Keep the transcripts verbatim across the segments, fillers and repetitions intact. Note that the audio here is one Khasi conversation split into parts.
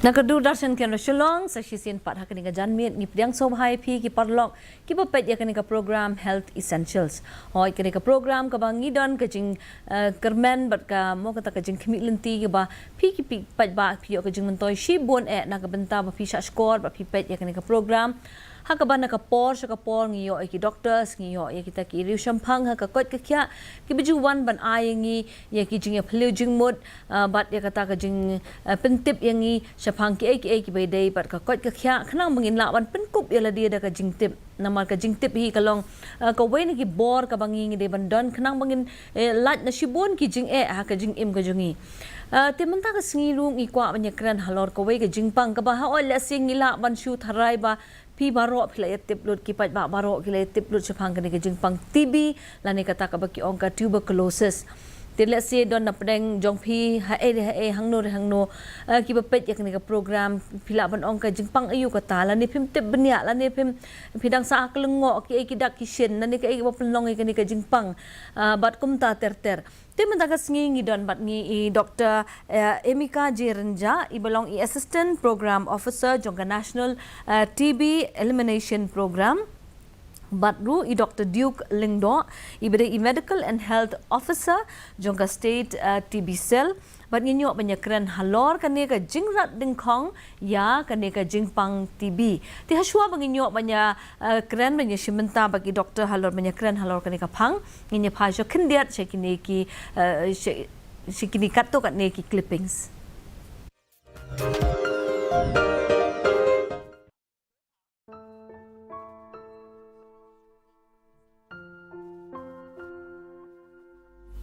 Na ka Doordarshan Kendra Shillong, sa shisien pat ha kane ka janmiet ngi pdiang sngewbha ïa phi ki paralok kiba peit ïa kane ka program Health Essentials. Hooid, kane ka program kaba ngi don ka jing, eh, kyrmen bad ka mo kata ka jingkhmih lynti kaba phi ki phi peit ba phi ïoh ka jingmyntoi shibun eh na ka bynta ba phi shah shkor ba phi peit ïa kane ka program. Ha kaba na ka por sha ka por ngi ïoh ïa ki doctors, ngi ïoh ïa kita ki riew shemphang ha ka koit ka khiah kiba ju wan ban ai ïa ngi ïa ki jingïaphylliew jingmut, ah, bad ïa kata ka jing, ah, pyntip ïa ngi shaphang kiei kiei kiba ïadei bad ka koit ka khiah khnang ba ngin lah ban pynkup ïa lade da ka jingtip. Namar ka jingtip hi ka long, ah, kawei na ki bor kaba ngi ngi dei ban don khnang ba ngin, eh, lait na shibun ki jingeh ha ka jingim ka jong ngi. Ah, te mynta ka sngi ruh ngi kwah ban ïakren halor kawei ka jingpang kaba hooid lehse ngi lah ban shu tharai ba phi baroh phi la ïatip lut, ki paidbah baroh ki la ïatip lut shaphang kane ka jingpang T B lane kata kaba ki ong ka tuberculosis. Te lehse don na pdeng jong phi haei re haei hangno re hangno, eh, kiba peit ïa kane ka program phi lah ban ong ka jingpang aïu kata lane phim tip bniah lane phim phi dang sah ha ka lyngngoh kiei ki dak ki shin lane kaei kaba pynlong ïa kane ka jingpang, ah, bad kumta ter ter. Te mynta ka sngi ngi don bad ngi i Doctor, eh, Emika J Rynjah, iba long i Assistant Program Officer jong ka National, eh, T B Elimination Program. Bad ruh i Doctor Duke Lyngdoh, iba dei i Medical and Health Officer jong ka State, eh, T B Cell. Bad ngin ïoh ban ïakren halor kane ka jingrat dyngkhong ïa kane ka jingpang T B. Te hashwa ba ngin ïoh ban ïa, eh, kren ban ïashim bynta bad ki doctor halor ban ïakren halor kane ka phang, ngin ïa phai sha khyndiat sha kine ki, eh, sha, sha kine katto katne ki clippings.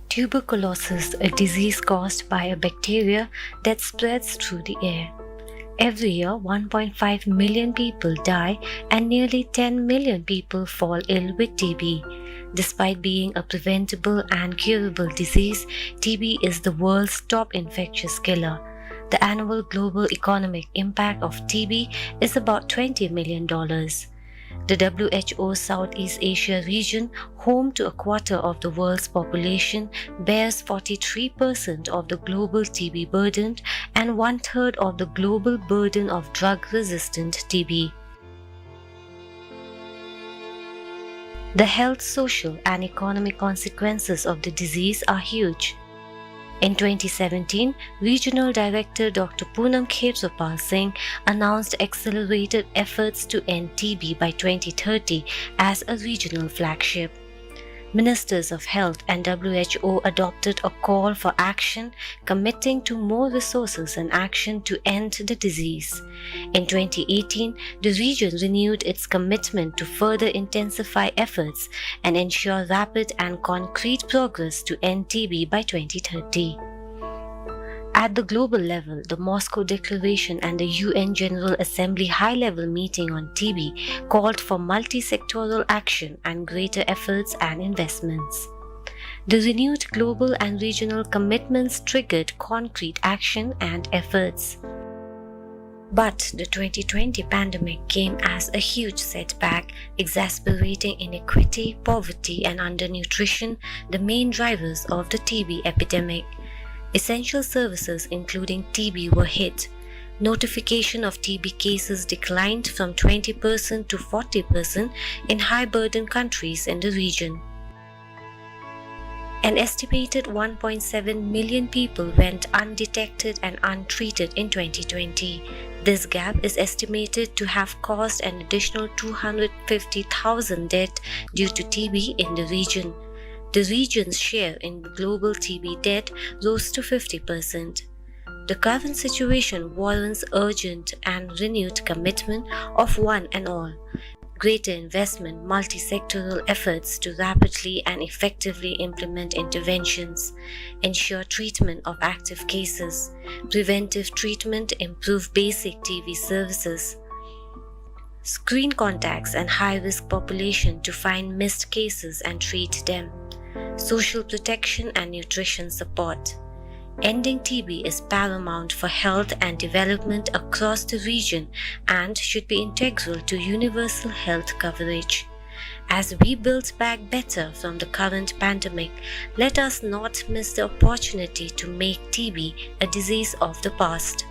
Tuberculosis, a disease caused by a bacteria that spreads through the air. Every year, one point five million people die and nearly ten million people fall ill with T B. Despite being a preventable and curable disease, T B is the world's top infectious killer. The annual global economic impact of T B is about twenty million dollars. The W H O Southeast Asia region, home to a quarter of the world's population, bears forty-three percent of the global T B burden and one-third of the global burden of drug-resistant T B. The health, social, and economic consequences of the disease are huge. In twenty seventeen, Regional Director Doctor Poonam Khetrapal Singh announced accelerated efforts to end T B by twenty thirty as a regional flagship. Ministers of Health and W H O adopted a call for action, committing to more resources and action to end the disease. In twenty eighteen, the region renewed its commitment to further intensify efforts and ensure rapid and concrete progress to end T B by twenty thirty. At the global level, the Moscow Declaration and the U N General Assembly high-level meeting on T B called for multi-sectoral action and greater efforts and investments. The renewed global and regional commitments triggered concrete action and efforts. But the twenty twenty pandemic came as a huge setback, exacerbating inequity, poverty, and undernutrition, the main drivers of the T B epidemic. Essential services, including T B, were hit. Notification of T B cases declined from twenty percent to forty percent in high-burden countries in the region. An estimated one point seven million people went undetected and untreated in twenty twenty. This gap is estimated to have caused an additional two hundred fifty thousand deaths due to T B in the region. The region's share in global T B death rose to fifty percent. The current situation warrants urgent and renewed commitment of one and all. Greater investment, multi-sectoral efforts to rapidly and effectively implement interventions, ensure treatment of active cases, preventive treatment, improve basic T B services, screen contacts and high-risk population to find missed cases and treat them, social protection and nutrition support. Ending T B is paramount for health and development across the region and should be integral to universal health coverage. As we build back better from the current pandemic, let us not miss the opportunity to make T B a disease of the past.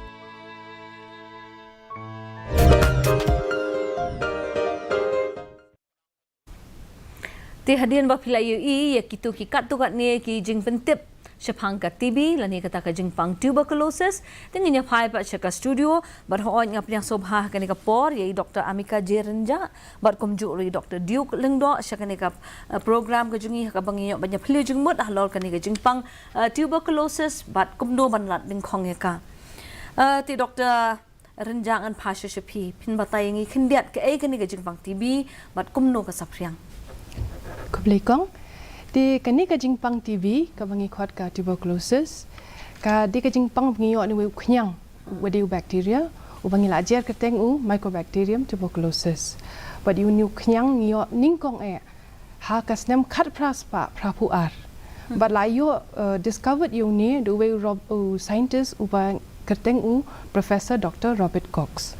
Te hadien ba phi la ïohi ïa kito ki katto katne ki jingpyntip shaphang ka T B lane kata ka jingpang tuberculosis, te ngin ïa phai pat sha ka studio, bad hooid nga pdiang sngewbha ha kane ka por ïa i Doctor Amika J Rynjah bad kumjuh ruh i Doctor Duke Lyngdoh sha kane ka, eh, program ka jong ngi ha kaba ngi ïoh ban ïa phylliew jingmut halor kane ka jingpang, eh, tuberculosis bad kumno ban lad lyngkhong ïa ka. Eh, te Doctor Rynjah, ngan phai sha phi, phin batai ïa ngi khyndiat kaei kane ka jingpang T B bad kumno ka saphriang. Khublei kong. Te kane ka jingpang T B kaba ngi khot ka tuberculosis, ka dei ka jingpang ba ngi ïoh na uwei u khñiang, uba dei u bacteria, uba ngi la jer kyrteng u Mycobacterium tuberculosis. Bad ïa une u khñiang ngi ïoh nyngkong eh ha ka snem khatphra spah phraphew ar. Bad la ïoh, eh, discovered ïa une da uwei u Rob-, u scientist uba kyrteng u Professor Doctor Robert Koch.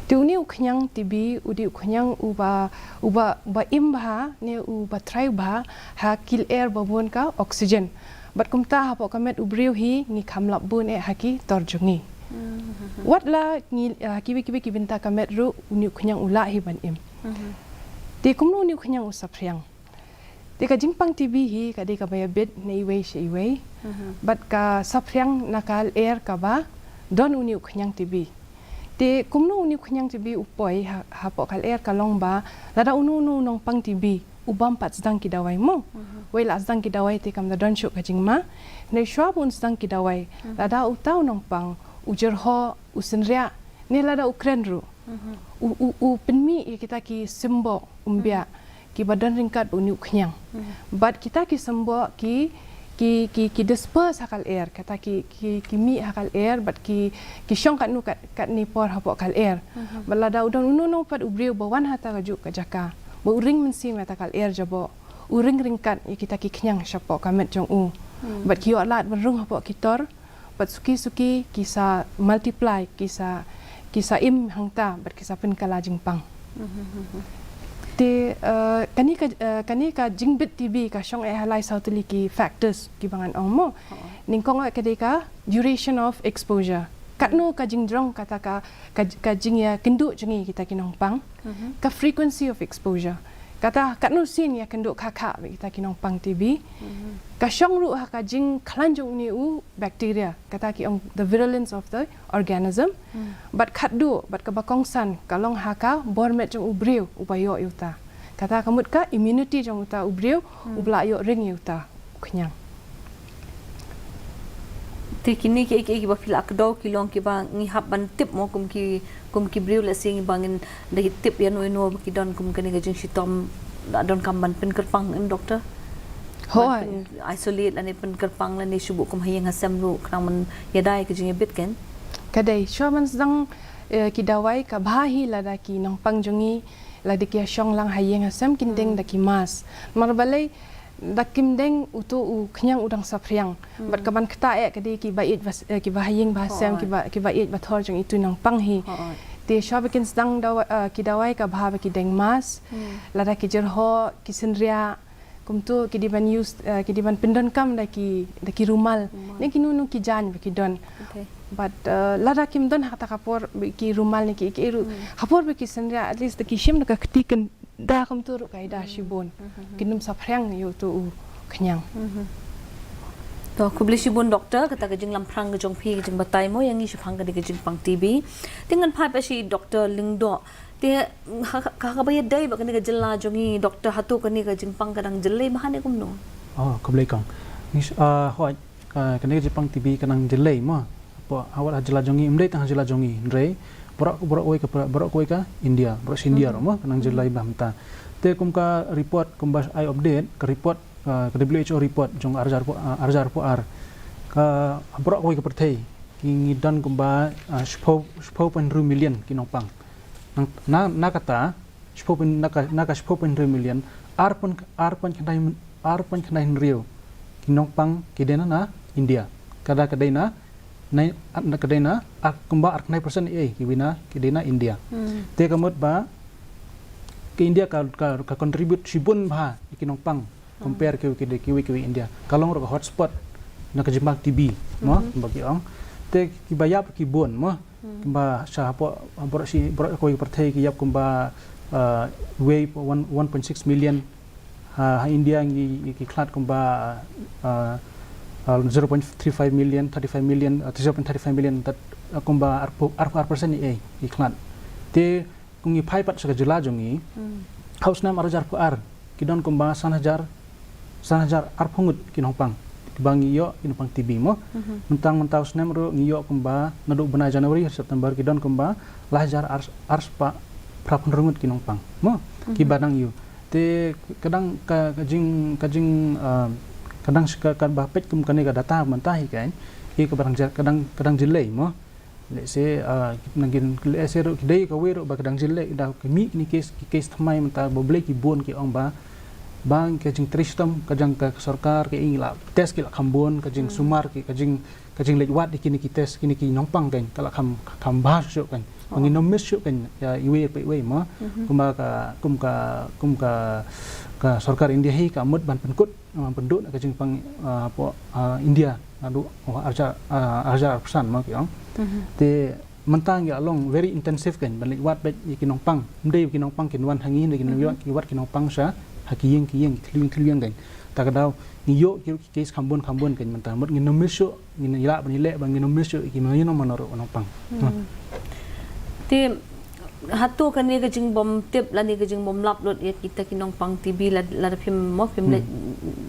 Te une u khñiang T B u dei u khñiang uba, uba, uba im bha ne uba trai bha ha ki lyer ba bun ka oxygen. Bad kumta hapoh ka met u briew hi ngi kham lap bun eh ha ki tor jong ngi. Wat la ngi, eh, kiwei kiwei ki bynta ka met ruh une u khñiang u lah hi ban im. Te kumno une u khñiang u saphriang. Te ka jingpang T B hi ka dei kaba ïabit na iwei sha iwei. Bad ka saphriang na ka lyer kaba don une u khñiang T B. Te kumno une u khñiang T B u poi ha, hapoh ka lyer ka long ba lada uno uno u nongpang T B u bym pat sdang ki dawai mo. Wei la sdang ki dawai te kam da don shuh ka jingma. Hynrei shuwa ba un sdang ki dawai, lada uta u nongpang u jyrhoh, u synriah, ne lada u kren ruh, u, u, u pynmih ïa kita ki symboh umbiah kiba don ryngkat bad une u khñiang. Bad kita ki symboh ki, ki, ki, ki disperse ha ka lyer, kata ki, ki, ki mih ha ka lyer bad ki, ki shong katno kat, katne por hapoh ka lyer. Bad lada u don uno uno pat u briew ba wan ha kata kajuh ka jaka ba u ring mynsiem ïa kata ka lyer jaboh, u ring ryngkat ïa kita ki khñiang shapoh ka met jong u. Bad ki ïoh lad ban rung hapoh ki tor, bad suki suki ki sa multiply, ki sa, ki sa im hangta bad ki sa pynkylla jingpang. Te, eh, kane ka, eh, kane ka jingbit T B ka shong eh ha lai saw tylli ki factors kiba ngan ong mo. Nyngkong eh ka dei ka duration of exposure. Katno ka jingjrong kata ka, ka, ka jingïakynduh jong ngi kita ki nongpang. Ka frequency of exposure. Kata katno sien ïakynduh khakha bad kita ki nongpang T B. Ka shong ruh ha ka jingkhlaiñ jong une u bacteria, kata ki ong the virulence of the organism. Bad khatduh, bad kaba kongsan ka long ha ka bor met jong u briew uba ïoh ïa uta. Kata ka mut ka immunity jong uta u briew uba la ïoh ring ïa uta u khñiang. Te kine kiei kiei kiba phi la kdew ki long kiba ngi hap ban tip mo, kum ki, kum ki briew, lehse ngi ba ngin da tip ïano ïano ba ki don kum kane ka jingshitom, la donkam ban pynkyrpang em, Doctor? Hooid. Ban pyn isolate lane pynkyrpang lane shu buh kum ha ïing ha sem ruh khnang ban ïada ïa ka jingïabit, kan? Ka dei, shuwa ban sdang, eh, ki dawai ka bha hi lada ki nongpang jong ngi, lada ki ïashong lang ha ïing ha sem, kin deng da ki mask. Namar balei, da kim deng uto u khñiang u dang saphriang. Bad kaban ktah eh ka dei kiba ïeit ba s-, eh, kiba ha ïing ba ha sem, kiba, kiba ïeit ba thor jong itu i nongpang hi. Te shuwa ba kin sdang dawa-, eh, ki dawai ka bha ba ki deng mask. Lada ki jyrhoh, ki synriah, kumto ki dei ban use, eh, ki dei ban pyndonkam da ki, da ki rumal. Ne kino kino ki jaiñ ba ki don. Bad, eh, lada kim don ha kata ka por ba ki rumal ne ki, ki ru-, ha por ba ki synriah, at least da ki shim da ka kti kin da kumto ruh ka ïada shibun. Kin ym saphriang ïa uto u khñiang. To, khublei shibun Doctor, kata ka jinglamphrang ka jong phi, ka jingbatai mo ïa ngi shaphang kane ka jingpang T B. Te ngan phai pat sha i Doctor Lyngdoh. Te ha, ha, ha kaba ïadei bad kane ka jylla jong ngi Doctor, hato kane ka jingpang ka dang jyllei bha ne kumno? Oh, khublei kong. Ngi s-, ah, hooid, ka, kane ka jingpang T B ka dang jyllei mo. Hapoh, ha wat ha jylla jong ngi, ym dei tang ha jylla jong ngi, hynrei baroh, baroh kawei ka pra-, baroh kawei ka India, baroh shi India ruh mo, ka dang jyllei bha mynta. Te kum ka report, kumba ai update, ka report, ah, ka W H O report jong ar hajar arphew, ah, ar hajar arphew ar. Ka, baroh kawei ka pyrthei ki ngi don kumba, ah, shiphew, shiphew point hynriew million ki nongpang. Nang, na, na kata, shiphew point, na ka, na ka shiphew point hynriew million, ar point, ar point khyndai, ar point khyndai hynriew ki nongpang ki dei na, na India. Kata ka dei na, na, na ka dei na, ar, kumba ar khyndai percent eh, kiwei na, ki dei na India. Te ka mut ba ka India ka, ka, ka contribute shibun bha ïa ki nongpang compare kiwei, kiwei, kiwei, kiwei India. Ka long ruh ka hotspot na ka jingpang T B mo, kumba ki ong. Te kiba ïap ki bun mo. Kumba sha hapoh, baroh shi, baroh kawei ka pyrthei ki ïap kumba, uh, wei, one, one point six million. Ah, ha India ngi, ngi ki khlad kumba, ah, ah, zero point three five million, thirty-five million, ah, zero point thirty-five million, tat, ah, kumba arphew, arphew ar percent i, i khlad. Te kum ngi phai pat sha ka jylla jong ngi. Hmm. Ha u snem ar hajar arphew ar, ki don kumba san hajar, san hajar arphew ngut ki nongpang. Kiba ngi ïoh ki nongpang T B mo. Mhm. Mynta mynta u snem ruh ngi ïoh kumba naduh bnai January, September ki don kumba lai hajar ar, ar spah phra phew hynriew ngut ki nongpang. Mo, mhm, kiba dang ïoh. Te ka dang ka, ka jing, ka jing, ah, ka dang ka, kaba peit kum kane ka data mynta hi kan. Hi kaba dang ja-, ka dang, ka dang jyllei mo. Let's say, ah, nang kin, let's say ruh ki dei kawei ruh ba ka dang jyllei da ki mih kine case, ki case thymmai mynta ba balei ki bun ki ong ba, ba ka jingtrei shitom ka jong ka sorkar ki ïa la test ki la kham bun, ka jing, hmm, sumar ki, ka jing, ka jingleit wad ïa kine ki test, kine ki nongpang kan, ka la kham, kham bha shuh kan. Oh. Ngin ym miss shuh kan, ïa iwei pa iwei mo. Mhm. Kumba ka, kum ka, kum ka, ka sorkar India hi ka mut ban pynkut, ban pynduh na ka jingpang, ah, hapoh, ah, India naduh, oh, ar hajar, ah, ar hajar arphew san mo ki ong. Mhm. Te mynta ngi la long very intensive kan, ban leit wad beit ïa ki nongpang. Ym dei ki nongpang kin wan ha ngi, kin, mhm, ïoh ki wad ki nongpang sha ha ki ïing ki ïing, ki thliew ïing thliew ïing kan. Ta ka daw ngi ïoh ki, ki case kham bun kham bun kan mynta. Mut ngin ym miss shuh, ngin ïa lah ban ïaleh ba ngin ym miss shuh ïa ki mano mano ruh nongpang. Hmm. Te hato kane ka jingbym tip lane ka jingbym lap lut ïa kita ki nongpang T B la, lada phim mo, phim, hmm, leit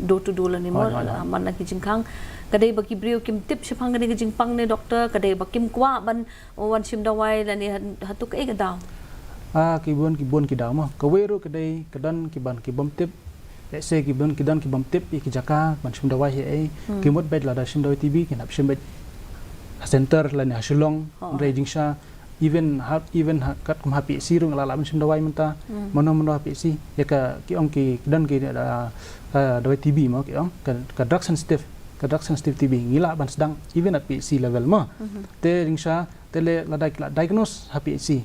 door to door lane mo, hooid, hooid, hooid, man la ki jingkhang. Ka dei ba ki briew kim tip shaphang kane ka jingpang ne doktor, ka dei ba kim kwah ban wan shim dawai lane ha-, hato kaei ka daw? Ah, ki bun, ki bun ki daw mo. Kawei ruh ka dei, ka don ki ban, ki bym tip. Let's say ki bun, ki don ki bym tip ïa ki jaka ban shim dawai hi ei. Hmm. Ki mut beit lada shim dawai T B kin hap shim beit ha center lane ha Shillong, oh, hynrei jingshisha even ha, even ha, katkum ha P H C ruh nga la lah ban shim dawai mynta. Hmm. Mano mano ha P H C, ïa ka ki ong ki, ki don ki, ah, ah, dawai T B mo ki ong, ka, ka drug sensitive, ka drug sensitive T B ngi lah ban sdang even at P H C level mo. Mhm. Te jingshisha te lada ki la diagnose ha P H C,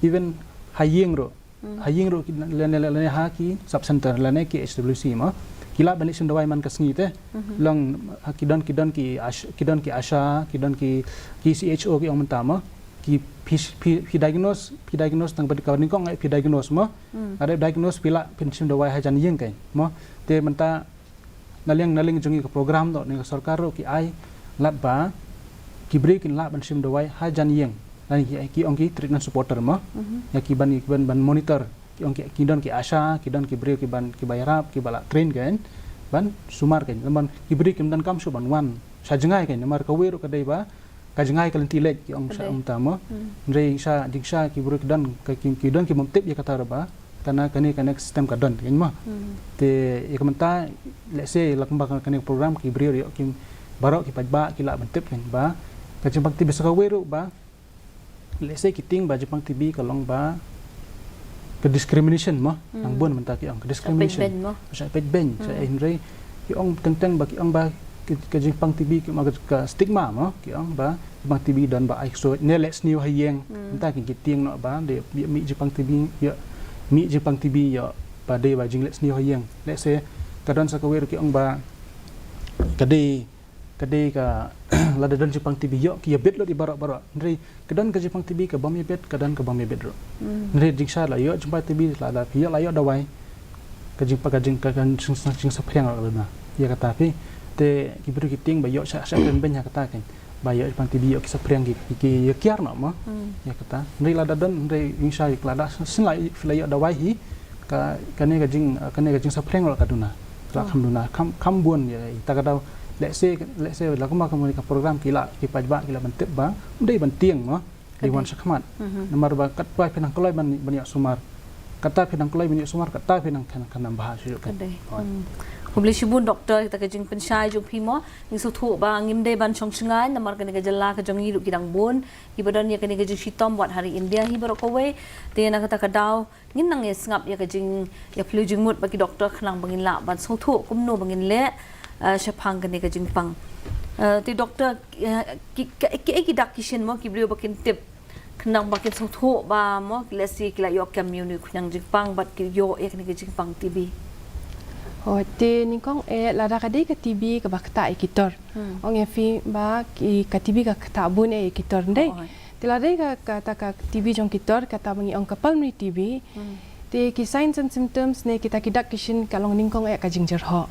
even ha ïing ruh, hmm, ha ïing ruh ki, lane, lane, lane ha ki sub center lane ki H W C mo, ki lah ban leit shim dawai man ka sngi te. Mhm. Long ha ki don, ki don ki ash-, ki don ki ASHA, ki don ki, ki C H O ki ong mynta mo. Ki phi, phi, phi diagnose, phi diagnose tang ba ka nyngkong eh phi diagnose mo. Hmm. Lada diagnose phi lah phin shim dawai hajan ïing kan mo. Te mynta na liang, na liang jong ngi ka program to ne ka sorkar ruh ki ai lad ba ki briew kin lah ban shim dawai hajan ïing. Lane ki, ki ong ki treatment supporter mo. Mhm. Ïa ki ban, ki ban, ban monitor. Ki ong ki, ki don ki ASHA, ki don ki briew ki ban, kiba ïarap, kiba la train kan, ban sumar kan. Lymban ki briew kim donkam shuh ban wan sha jngai kan. Namar kawei ruh ka dei ba ka jngai ka lynti leit ki ong sha, ka dei, mynta mo. Hmm. Hynrei sha, jingshisha ki briew ki don, ka ki, ki don ki bym tip ïa kata ruh ba kane, kane, kane ka system ka don kan mo. Hmm. Te ïa ka mynta, let's say la kumba kane ka program ki briew ruh ki baroh ki paidbah ki lah ban tip kan ba ka jingpang T B sa kawei ruh ba, let's say ki tieng ba jingpang T B ka long ba ka discrimination mo. Hmm. Nang bun mynta ki ong ka discrimination. Shah peit beiñ mo. Shah peit beiñ, shah, hmm, hynrei ki ong teng teng ba, ki ong ba ka, ka jingpang T B ki ong ka, ka stigma mo, ki ong ba jingpang T B don ba ai ksuid ne leh sniew ha ïing. Hmm. Mynta ki, ki tieng noh ba dei ïa mih jingpang T B, ïa mih jingpang T B ïa ba dei ba jingleh sniew ha ïing. Let's say ka don sa kawei ruh ki ong ba ka dei, ka dei ka, lada don jingpang T B ïoh ki ïabit lut ïa baroh baroh. Hynrei ka don ka jingpang T B ka bym ïabit, ka don ka bym ïabit ruh. Hmm. Hynrei jingshisha la ïoh jingpang T B, lada phi ïoh, la ïoh dawai, ka jingpang, ka jing, ka, ka jing, jingsaphriang ruh ka duna. Ïa kata phi, te ki briew ki tieng ba ïoh shah, shah kren beiñ ha kata kan. Ba ïoh jingpang T B ïoh ki saphriang ki, ki, ki ïa kiar noh mo. Hmm. Ïa kata. Hynrei lada don, hynrei jingshisha ïa lada shisha la, phi la ïoh dawai hi, ka, kane ka jing, kane ka jingsaphriang ruh ka duna. Ka la, oh, kham duna, kham, kham bun ïa, ïa ta ka daw. Let's say, let's say la kumba ka mani ka program ki lah, ki paidbah ki lah ban tip ba ym dei ban tieng mo. Ka dei, wan shakhmat. Mhm. Namar ba katba phi nang kloi ban, ban ïoh sumar, katba phi nang kloi ban ïoh sumar, katba phi nang khan, khan nang bha shuh kan. Ka dei. Hooid. Hmm. Khublei shibun doktor, ïa kata ka jingpynshai jong phi mo. Ngi sngewthuh ba ngim dei ban shong shngaiñ namar kane ka jylla ka jong ngi ruh ki dang bun kiba don ïa kane ka jingshitom wat ha ri India hi baroh kawei. Te na kata ka daw ngin nang ïa sngap ïa ka jing, ïa phylliew jingmut bad ki doktor khnang ba ngin lah ban sngewthuh kumno ba ngin leh, eh, shaphang kane ka jingpang. Eh, te doktor, eh, ki, ki, ki, ki dak ki shin mo ki briew ba kin tip khnang ba kin sngewthuh ba mo, let's say ki la ïoh kem ïa une u khñiang jingpang bad ki ïoh ïa kane ka jingpang T B. Oh, te nyngkong eh lada ka dei ka T B kaba ktah ïa ki tor. Hmm. Ong ïa phi ba ki, ka T B ka ktah bun eh ïa ki tor ndei. Oh, oh. Te lada ka, kata ka T B jong ki tor, kata ba ngi ong ka pulmonary T B. Hmm. Te ki signs and symptoms ne kita ki dak ki shin ka long nyngkong eh ka jingjyrhoh.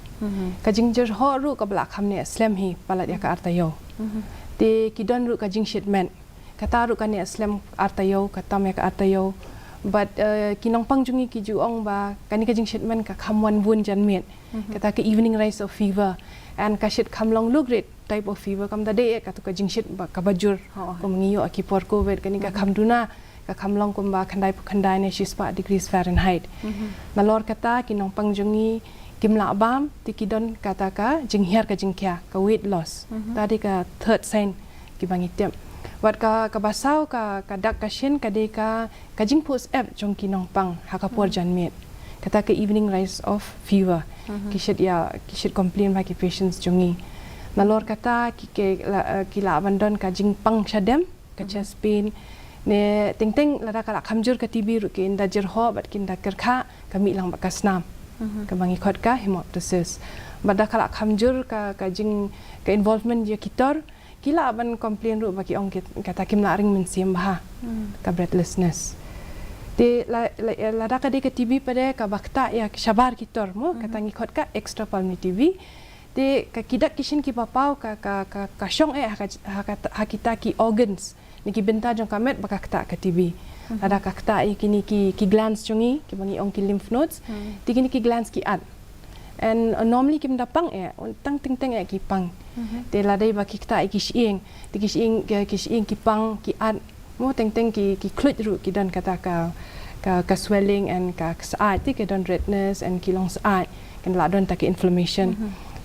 Ka jingjyrhoh ruh kaba lah kham neh slem hi palat ïa ka ar taïew. Te ki don ruh ka jingshit met. Kata ruh ka neh slem ar taïew, ka tam ïa ka ar taïew. But uh, ki nongpang jong ngi ki ju ong ba kane ka jingshit met ka kham wan bun janmiet. Kata ka evening rise of fever. And ka shit kham long low grade type of fever, kam da dei eh katu ka jingshit ba kaba jur. Kum ngi ïoh ha ki por covid, kane ka kham duna, ka kham long kumba khyndai phew khyndai ne shispah degrees Fahrenheit. Nalor kata ki nongpang jong ngi kim lah bam, te ki don kata ka jinghiar ka jingkhia, ka weight loss. Ta dei ka third sign kiba ngi tip. Wat ka, kaba saw ka, ka dak ka shin ka dei ka, ka jingphuh syep jong ki nongpang ha ka por janmiet. Kata ka evening rise of fever. Ki shit ïa, ki shit complain ba ki patients jong ngi. Nalor kata ki, ki la, eh, ki lah ban don ka jingpang shadem, ka chest pain. Ne teng teng lada ka lah kham jur ka T B ruh kin da jyrhoh bad kin da kyrkhah, ka mih lang bad ka snam. Kaba ngi khot ka hemoptysis. Bad da ka lah kham jur ka, ka jing, ka involvement ïa ki tor, ki lah ban complain ruh ba ki ong ki, kata kim lah ring mynsiem bha. Ka breathlessness. Te la, la, lada ka dei ka T B pat de kaba ktah ïa shabar ki tor mo, kata ngi khot ka extra pulmonary T B. Te ka, ki dak ki shin kiba paw ka, ka, ka, ka shong eh ha ka, ha ka, ha kita ki organs. Ne ki bynta jong ka met ba ka ktah ka T B. Lada ka ktah ïa kine ki, ki glands jong ngi, kiba ngi ong ki lymph nodes. Te kine ki glands ki at. And uh, normally kim da pang eh, tang teng teng eh ki pang. Te lada ba ki ktah ïa ki shyieng, te ki shyieng, ki, ki shyieng ki pang, ki at, mo teng teng ki, ki khluit ruh ki don kata ka, ka, ka swelling and ka, ka syaid, te ki don redness and ki long syaid, kin lah don ta ka inflammation.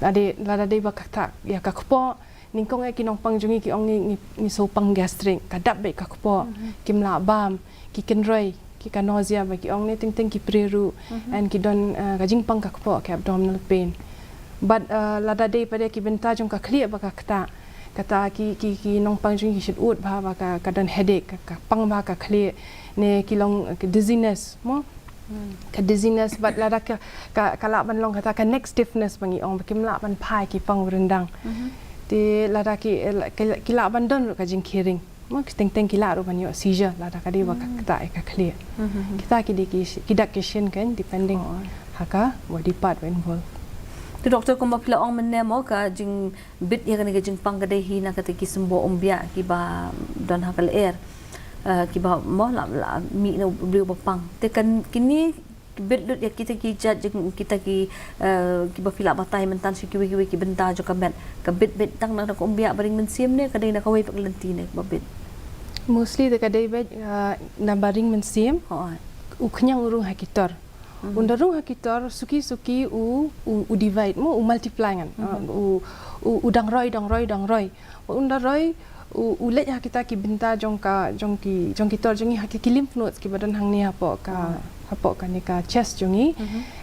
Lada, lada ba ka ktah ïa ka kpoh, nyngkong eh ki nongpang jong ngi ki ong ngi, ngi, ngi sngew pang gastric, ka dap beit ka kpoh, kim lah bam, ki kynroi, ki ka nausea ba ki ong ne teng teng ki pre ruh, and ki don uh, ka jingpang ka kpoh, ka abdominal pain. But uh, lada dei pat de ki bynta jong ka khlieh ba ka ktah, kata ki, ki, ki nongpang jong ngi ki shit ud bha ba ka, ka don headache, ka, ka pang bha ka khlieh, ne ki long uh, ka dizziness mo. Ka dizziness, bad lada ka, ka, ka lah ban long kata ka neck stiffness ba ngi ong, ba kim lah ban phai ki pang ryndang. Te lada ki, eh, la-, ki, ki lah ban don ruh ka jingkhih ring. Mo ki teng teng ki lah ruh ban ïoh seizure lada ka dei ba ka ktah ïa ka khlieh. Kita ki dei ki, ki dak ki shin kan, depending ha ka body part ba involve. Te doctor, kumba phi la ong mynne mo, ka jingbit ïa kane ka jingpang ka dei hi na kata ki symboh umbiah kiba don ha ka lyer. Eh, kiba mo la, la mih na u briew ba pang. Te kan kine bit lut ïa kita ki jait jing, kita ki, eh, kiba phi la batai mynta sha kiwei kiwei ki bynta jong ka met, ka bit beit tang na ka umbiah ba ring mynsiem ne ka dei na kawei pat ka lynti ne kaba bit? Mostly te ka dei beit, eh, na ba ring mynsiem. Hooid. U khñiang u rung ha ki tor. Un da rung ha ki tor, suki suki u, u, u divide mo, u multiply ngan. Eh, u, u, u dang roi, dang roi, dang roi. Ba un da roi, u, u leit ha kita ki bynta jong ka, jong ki, jong ki tor jong ngi, ha ki, ki lymph nodes kiba don hangne hapoh ka, hapoh kane ka chest jong ngi.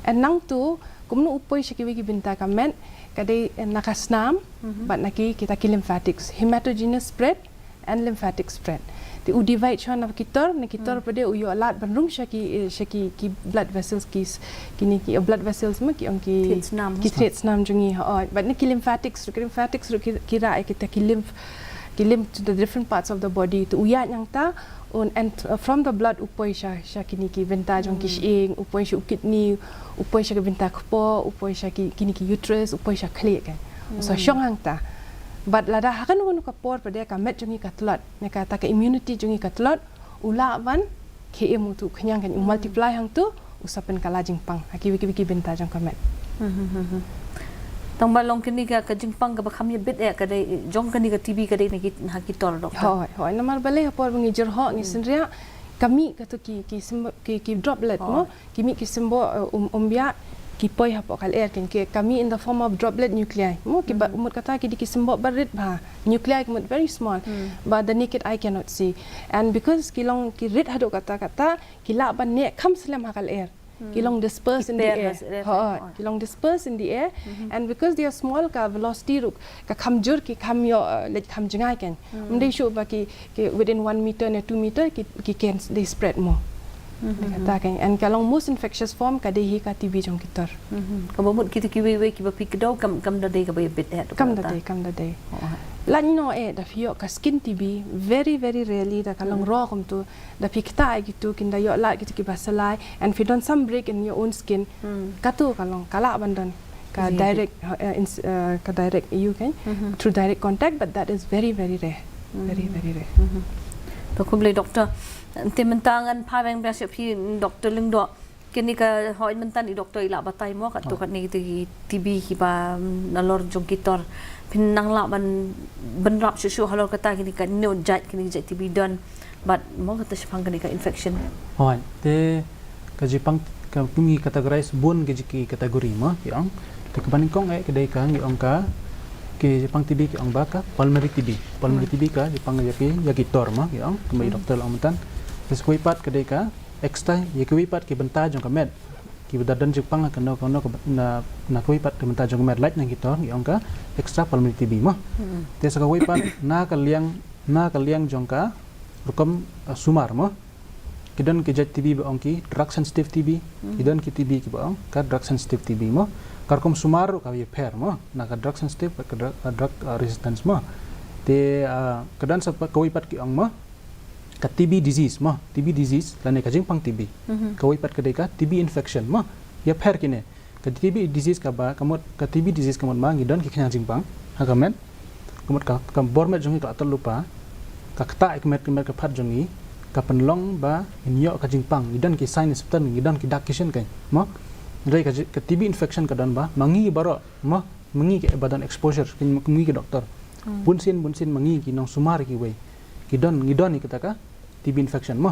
And nangtu, kumno u poi sha kiwei ki bynta ka met, ka dei, eh, na ka snam, bad na ki, kita ki lymphatics, hematogenous spread and lymphatic spread. Te u divide shuwa na ki tor, na ki tor pat de u ïoh lad ban rung sha ki, eh, sha ki, ki blood vessels ki s-, kine ki, eh, blood vessels mo ki ong ki, thriet snam, ki thriet snam jong ngi, hooid. Bad na ki lymphatics ruh, ki lymphatics ruh ki, ki rah ïa kita ki lymph, ki lymph to the different parts of the body. Te u ïaid nangta, un, and, uh, from the blood u poi sha, sha kine ki bynta jong ki shyieng, u poi sha u kidney, u poi sha ki bynta kpoh, u poi sha ki, kine ki uterus, u poi sha khlieh kan. U sa shong hangta. Bad lada ha kano kano ka por pat de ka met jong ngi ka tlot, ne kata ka immunity jong ngi ka tlot, u lah ban khie im utu u khñiang kan, u multiply hangtu, u sa pynkylla jingpang ha kiwei kiwei ki bynta jong ka met. Tang ba long kane ka, ka jingpang kaba kham ïa bit eh ka dei jong kane ka T B ka dei na ki, ha ki tor, doctor? Hooid, hooid. Namar balei ha por ba ngi jyrhoh, ngi synriah, ka mih katu ki, ki symbo-, ki, ki droplet mo, ki mih ki symboh, eh, um, umbiah, ki poi hapoh ka lyer kan, ki, ka mih in the form of droplet nuclei mo, kiba mut kata ki dei ki symboh ba rit bha. Nuclei ka mut very small, ba the naked eye cannot see. And because ki long ki rit haduh katta katta, ki lah ban neh kham slem ha ka lyer. Ki long dispersed in the air. Hooid, ki long dispersed in the air. And because they are small, ka velocity ruh ka kham jur, ki kham ïoh, uh, leit kham jngai kan. Ym dei shuh ba ki, ki within one meter ne two meter, ki, ki can, they spread more. Kata kan. And ka long most infectious form ka dei hi ka T B jong ki tor. Kaba mut kita kiwei wei kiba phi kdew kam, kam da dei kaba ïa bit eh, kam da dei, kam da dei. Lait noh eh da phi ïoh ka skin T B, very very rarely da ka long raw kumtu. Da phi ktah eh kitu kin da ïoh lait kitu kiba salai, and phi don some break in your own skin. Katu ka long ka lah ban don ka direct, uh, ins- uh, ka direct ïa u kan, through direct contact, but that is very very rare. Very very rare. To khublei doctor. Te mynta ngan phai biang biang sha phi Doctor Lyngdoh. Kine ka hoi mynta i doctor i la batai mo katto katne ki T B kiba nalor jong ki tor. Phin nang lah ban bynrap shuh shuh halor kata kine ka new jait kine jait T B don. Bad mo kata shaphang kane ka infection. Hoi, te ka jingpang ka pyngi categorize bun ka jingki category mo ki ong. Te kaba nyngkong eh ka dei ka ngi ong ka ki jingpang T B ki ong ba ka pulmonary T B. Pulmonary T B ka jingpang ïa ki ïa ki tor mo ki ong. Kumba i doctor la ong mynta. Te sa kawei pat ka dei ka extra ïa kiwei pat ki bynta jong ka met. Kiba da don jingpang ha kano kano na na kiwei pat ki bynta jong ka met lait na ki tor ngi ong ka extra pulmonary T B mo. Te sa kawei pat na ka liang na ka liang jong ka rukom sumar mo. Ki don ki jait T B ba ong ki drug sensitive T B. Ki don ki T B kiba ong ka drug sensitive T B mo. Ka rukom sumar ka ïapher mo na ka drug sensitive ka drug resistance mo. Te ka don sa kawei pat ki ong mo. Ka T B disease mo, T B disease lane ka jingpang T B. Kawei pat ka dei ka T B infection mo. Ïapher kine. Ka T B disease kaba ka mut ka T B disease ka mut ma ngi don ki khñiang jingpang ha ka met. Ka mut ka bor met jong ngi ka la tol lypa. Ka ktah ka met ka met ka phad jong ngi ka pynlong ba ngin ïoh ka jingpang, ngi don ki sign symptom, ngi don ki dak ki shin kan mo. Hynrei ka T B infection ka don ba ma ngi baroh mo, ma ngi kiba don exposure, ngi ki doctor. Bunsien bunsien ma ngi ki nongsumar kiwei ki don ngi don ïa kata ka T B infection mo.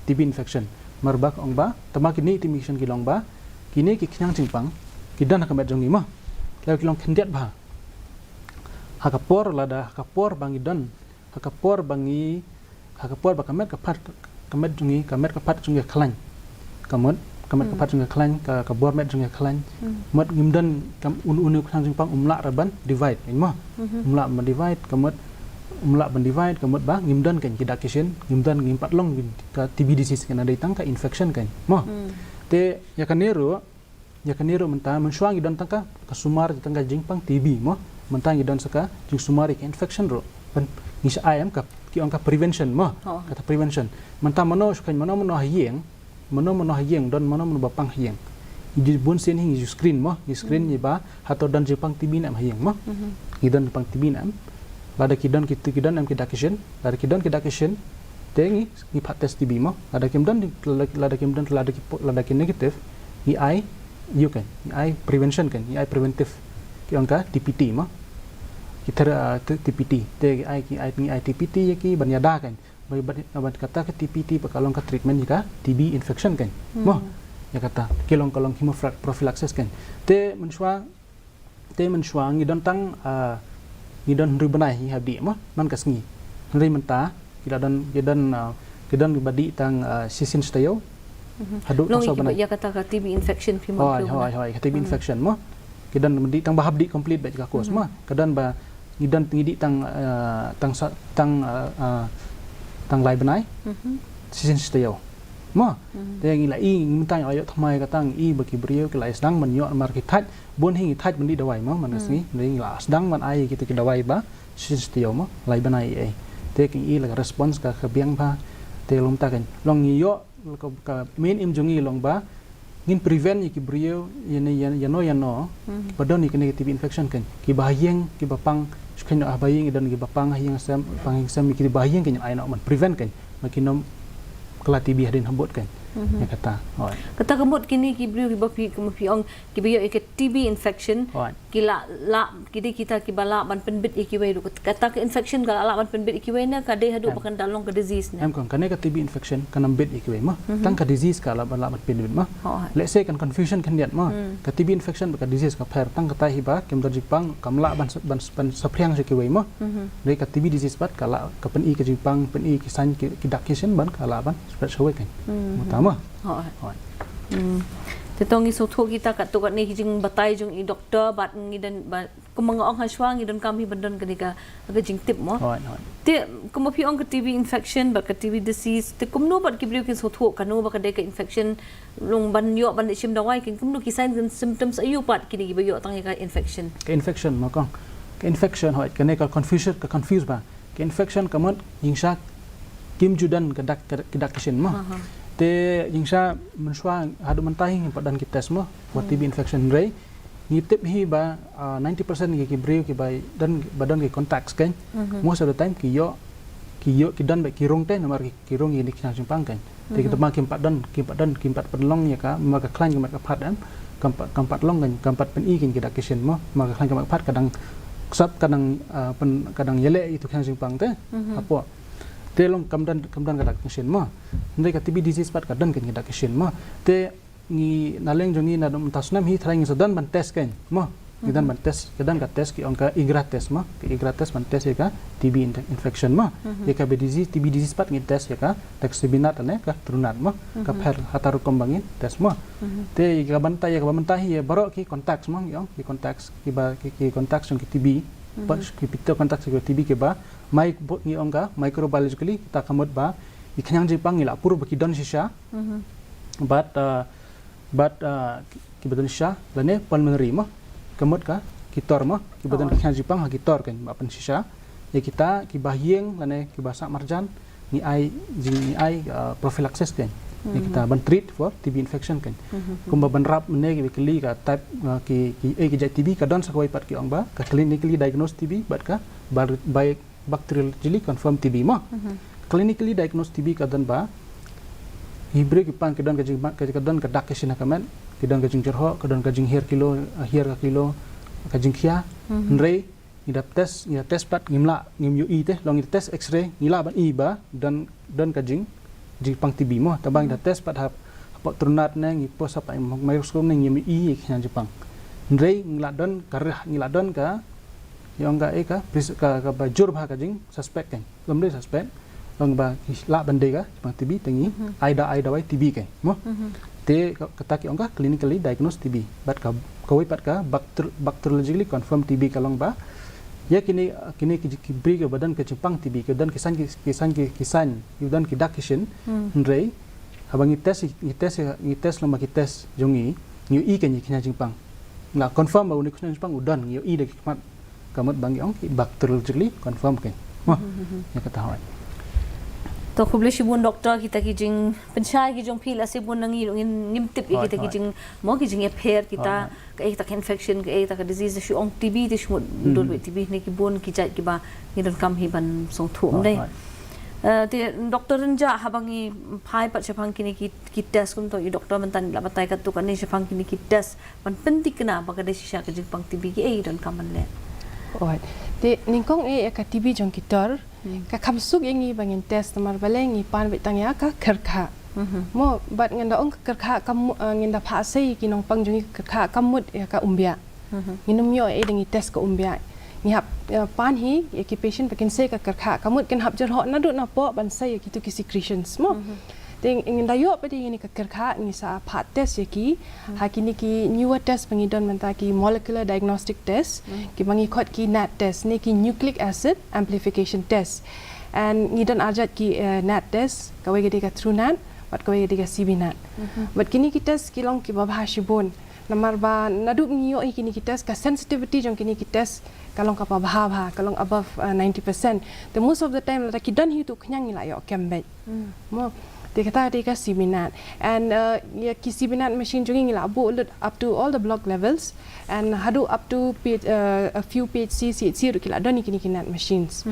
T B infection. Namar ba ka ong ba tangba kine T B infection ki long ba kine ki khñiang jingpang ki don ha ka met jong ngi mo. Lada ki long khyndiat bha ha ka por lada ha ka por ba ngi don ha ka por ba ngi ha ka por ba ka met ka phad ka met jong ngi ka met ka phad jong ngi ka khlaiñ. Ka mut ka met ka phad jong ngi ka khlaiñ, ka bor met jong ngi ka khlaiñ. Mut ngim don kam un un u khñiang jingpang um lah ra ban divide mo. Um lah ban divide ka mut um lah ban divide ka mut ba ngim don kan ki dak ki shin, ngim don, ngim pat long ka T B disease kan, dei tang ka infection kan mo. Te ïa kane ruh ïa kane ruh mynta mynshuwa ngi don tang ka sumar tang ka jingpang T B mo. Mynta ngi don sa ka jingsumar ïa ka infection ruh. Ngi sa ai em ka ki ong ka prevention mo. Kata prevention mynta mano shu kan mano mano ha ïing. Mano mano ha ïing don mano mano ba pang ha ïing. Ngi ju bunsien hi ngi ju screen mo, ngi screen ïa ba hato don jingpang T B ne em ha ïing mo. Ngi don pang T B ne em. Lada ki don ki don em ki dak ki shin, lada ki don ki dak ki shin te ngi ngi pat test T B mo. Lada kim don lada kim don lada ki lada ki negative ngi ai ïa u kan, ngi ai prevention kan, ngi ai preventive. Ki ong ka T P T mo. Ki ter T P T te ngi ai ki ai ngi ai T P T ïa ki ban ïada kan. Bad kata ka T P T ba ka long ka treatment ïa ka T B infection kan mo. Ïa kata ki long ka long hemoprophylaxis kan. Te mynshuwa te mynshuwa ngi don tang ngi don hynriew bnai hi ha dih mo man ka sngi. Hynrei mynta ki la don ki don ki don ba dih tang shisien shi taïew. Haduh tang so bnai. Ïa kata ka T B infection phi mo. Hoi hoi hoi ka T B infection mo. Ki don ba dih tang ba hap dih complete bad ka course mo. Ka don ba ngi don ngi dih tang tang tang tang lai bnai. Shisien shi taïew mo. Te ngi la i ngi mynta ngi la ïoh thymmai ka tang i ba ki briew ki la i sdang ban ïoh namar ki thait bun hi ngi thait ban dih dawai mo man ka sngi. Ngi la sdang ban ai kita ki dawai ba shisien shi taïew mo lai bnai i ei. Te ki i la ka response ka ka biang bha. Te lum ta kan long ngi ïoh ka main aim jong ngi long ba ngin prevent ïa ki briew ïa ne ïa no ïa no ba don ïa ki negative infection kan. Ki ba ha ïing ki ba pang shu kan ha ba ïing don ki ba pang ha ïing sem pang ïing sem ki ba ha ïing kan ai no man prevent kan. Ba ki nym kylla T B hadien habud kan. Ïa kata. Kata ka mut kine ki briew ki ba phi ki ba phi ong ki ba ïoh ïa ka T B infection. Ki la la ki dei kita ki ba la ban pynbit ïa kiwei ruh kata ka infection ka la ban pynbit ïa kiwei ne ka dei haduh ba kan da long ka disease ne. Em kong kane ka T B infection ka nam bit ïa kiwei ma. Tang ka disease ka la ban la ban pynbit ma. Let's say kan confusion kan diat ma. Ka T B infection ba ka disease ka pher tang kata hi ba kem da jipang kam la ban ban ban saphriang sha kiwei ma. Dei ka T B disease pat ka la ka pyni ka jingpang pyni ki sign ki dak ki shin ban ka la ban spread sha wei kan. Muta ma. Te tong ngi sngewthuh kita katto katne ki jingbatai jong i doctor bad ngi don ba kumba nga ong ha shuwa ngi donkam hi ban don kane ka ka jingtip mo. Te kumba phi ong ka T B infection bad ka T B disease te kumno bad ki briew kin sngewthuh kano ba ka dei ka infection long ban ïoh ban shim dawai kin kumno ki signs and symptoms aïu pat kine ki ba ïoh tang ïa ka infection. Ka infection ma kong. Ka infection, hoi, kane ka confuse, ka confuse ba. Ka infection ka mut jingshisha kim ju don ka dak, ka, ka dak ki shin mo. Te jingshisha mynshuwa haduh mynta hi pat don ki test mo for T B infection, hynrei ngi tip hi ba, ah, ninety percent ki, ki briew ki ba don, ba don ki contacts kan. Most of the time ki ïoh, ki ïoh, ki don bad ki rung te namar ki, ki rung ïa kine ki khñiang jingpang kan. Te kita ma kim pat don, kim pat don, kim pat pynlong ïa ka, ma ka khlaiñ kam pat ka phad em, kam pat, kam pat long kan, kam pat pyni kan ki dak ki shin mo, ma ka khlaiñ kam pat ka phad, ka dang ksap, ka dang, ah, pyn, ka dang ïaleh ïa ki khñiang jingpang te hapoh. Te long kam don, kam don ka dak ki shin mo. Hynrei ka T B disease pat ka don kan ki dak ki shin mo. Te ngi na liang jong ngi naduh mynta snem hi tharai ngi sa don ban test kan mo. Ngi don ban test, ka don ka test ki ong ka IGRA test mo. Ka IGRA test ban test ïa ka T B in-, infection mo. Ïa ka B disease, T B disease pat ngi test ïa ka Tacrolimus lane ka Truenac mo. Ka pher hata rukom ba ngin test mo. Te ïa ka bynta, ïa ka bynta hi ïa baroh ki contacts mo, ïa ki contacts, ki ba, ki, ki contacts jong ki T B. Ba ki pito contacts ki T B ki ba mai, ngi ong ka microbiologically, kita ka mut ba ki khñiang jingpang ngi la pur ba ki don shisha. Bad, uh, bad, ah, ki, ki ba don shisha lane pulmonary mo. Ka mut ka ki tor mo, ki ba don ki khñiang jingpang ha ki tor kan ba pynshisha. Ïa kita ki ba ïeng lane ki ba sah marjan ngi ai jing, ngi ai, ah, prophylaxis kan. Ïa kita ban treat for T B infection kan. Kumba ban rap mynne ki ba kylli ka type, ah, ki, ki, eh, ki jait T B ka don sa kawei pat ki ong ba ka clinically diagnosed T B bad ka bi-, bi-, bacteriologically confirmed T B mo. Clinically diagnosed T B ka don ba ki briew ki pang ki don ka jing, ka, ka don ka dak ki shin ha ka met, ki don ka jingjyrhoh, ka don ka jinghiar kilo, hiar ka kilo, ka jingkhia. Hynrei ngi da test, ngi da test pat ngim lah, ngim ïohi te, long ngi da test X-ray ngi lah ban i ba don, don ka jing, jingpang T B mo. Tangba ngi da test pat ha, hapoh Truenac ne ngi pos hapoh microscope ne ngim ïohi ïa ki khñiang jingpang. Hynrei ngi lah don ka rah, ngi lah don ka, ïa ong ka, eh, ka pres-, ka, ka ba jur bha ka jing suspect kan. Lym dei suspect, long ba ki lah ban dei ka jingpang T B te ngi ai da, ai dawai T B kan mo. Te ka, kata ki ong ka clinically diagnosed T B. Bad ka, kawei pat ka bacter-, bacteriologically confirmed T B ka long ba ïa kine, kine ki, ki briew ki ba don ka jingpang T B, ki don ki sign, ki, ki sign, ki, ki sign, ki don ki dak ki shin. Hynrei haba ngi test, ngi test, ngi test lem bad ki test jong ngi, ngi ïohi kan ïa ki khñiang jingpang. Ngi la confirm ba une u khñiang jingpang u don, ngi ïohi da ki khmat. Ka mut ba ngi ong ki bacteriologically confirmed kan. Wah, ïa kata hoi. To khublei shibun doktor, kita ki jingpynshai ki jong phi, la shibun na ngi ruh ngim, ngim tip ïa kita ki jing, mo ki jingïapher kita, kaei kata ka infection, kaei kata ka disease, shu ong T B te shu mut dur beit T B, ne ki bun ki jait ki ba ngi donkam hi ban sngewthuh ym dei. Eh, te doktor Rynjah, haba ngi phai pat shaphang kine ki, ki test kumto, i doktor mynta ngi la batai katto katne shaphang kine ki test ban pynthikna ba ka dei shisha ka jingpang T B, kiei donkam ban leh? Alright. Te nyngkong eh ïa ka T B jong ki tor, ka kham suk ïa ngi ba ngin test namar balei ngi pan beit tang ïa ka kyrkhah. Mo, bad ngan da ong ka kyrkhah kam, eh, ngin da phah sei ki nongpang jong ngi ka kyrkhah kam mut ïa ka umbiah. Ngin ym ïoh eh da ngi test ka umbiah. Ngi hap, eh, pan hi ïa ki patient ba kin sei ka kyrkhah, ka mut kin hap jyrhoh naduh napoh ban sei ïa kitu ki secretions mo. Te ngin da ïoh pat ïa kine ka kyrkhah, ngi sa phah test ïa ki ha kine ki newer test ba ngi don mynta, ki molecular diagnostic test, ki ba ngi khot ki NAT test ne ki nucleic acid amplification test. And ngi don arjat ki, eh, NAT test, kawei ka dei ka Truenac bad kawei ka dei ka CBNAT. Bad kine ki test ki long ki ba bha shibun. Namar ba naduh ngi ïoh ïa kine ki test, ka sensitivity jong kine ki test ka long kaba bha bha, ka long above, uh, ninety percent. Te most of the time lada ki don hi utu u khñiang ngi la ïoh kem beit. Mo, te kata te ka CBNAT. And, uh, ïa ki CBNAT machine jong ngi ngi la buh lut up to all the block levels. And haduh up to P-, uh, a few P H C, C H C ruh ki la don ïa kine ki NAT machines.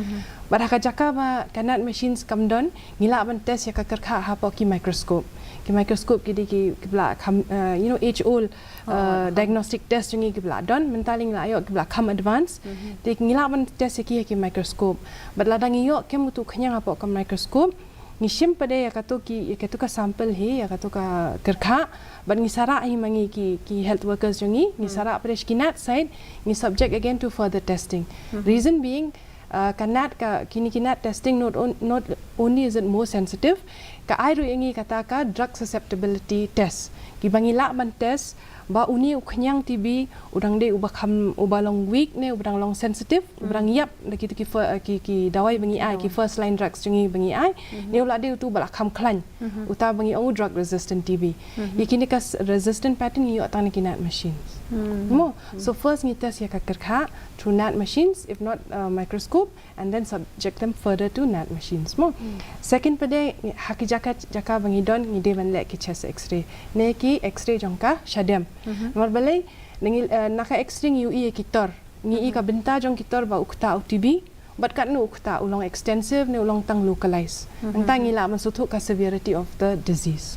Bad ha ka jaka ba ka NAT machines kam don, ngi lah ban test ïa ka kyrkhah hapoh ki microscope. Ki microscope ki dei ki, ki ba la kham, uh, you know, age old, uh, diagnostic test jong ngi ki ba la don, mynta lei ngi la ïoh ki ba la kham advance. Te ngi lah ban test ïa ki ha ki microscope. Bad lada ngi ïoh kem utu u khñiang hapoh ka microscope, ngi shim pat ïa katu ki, ïa katu ka sample hi, ïa katu ka kyrkhah, bad ngi sa rah hi ma ngi ki, ki health workers jong ngi, ngi sa rah pat sha ki NAT site, ngi subject again to further testing. Reason being, uh, ka NAT ka, kine ki NAT testing not on-, not only is it more sensitive, ka ai ruh ïa ngi kata ka drug susceptibility test. Ki ba ngi lah ban test ba une u khñiang T B u dang dei uba kham, uba long weak ne uba dang long sensitive, uba dang ïap da kitu ki fir-, ki, ki dawai ba ngi ai, ki first line drugs jong ngi ba ngi ai, ne u la dei utu ba la kham khlaiñ, uta ba ngi ong u drug resistant T B. Ïa kine ka s-, resistant pattern ngi ïoh tang na ki NAT machines. Mo, so first ngi test ïa ka kyrkha through NAT machines, if not uh, microscope, and then subject them further to NAT machines. Mo, second pat de ha ki jaka jaka ba ngi don ngi dei ban leh ki chest X-ray ne ki X-ray jong ka shadem. Namar balei? Na ngi uh, na ka X-ray ngi ïohi ïa ki tor, ngi ïohi ka bynta jong ki tor ba u ktah u T B. Bad katno u ktah, u long extensive ne u long tang localized. Nangta ngi lah ban sngewthuh ka severity of the disease.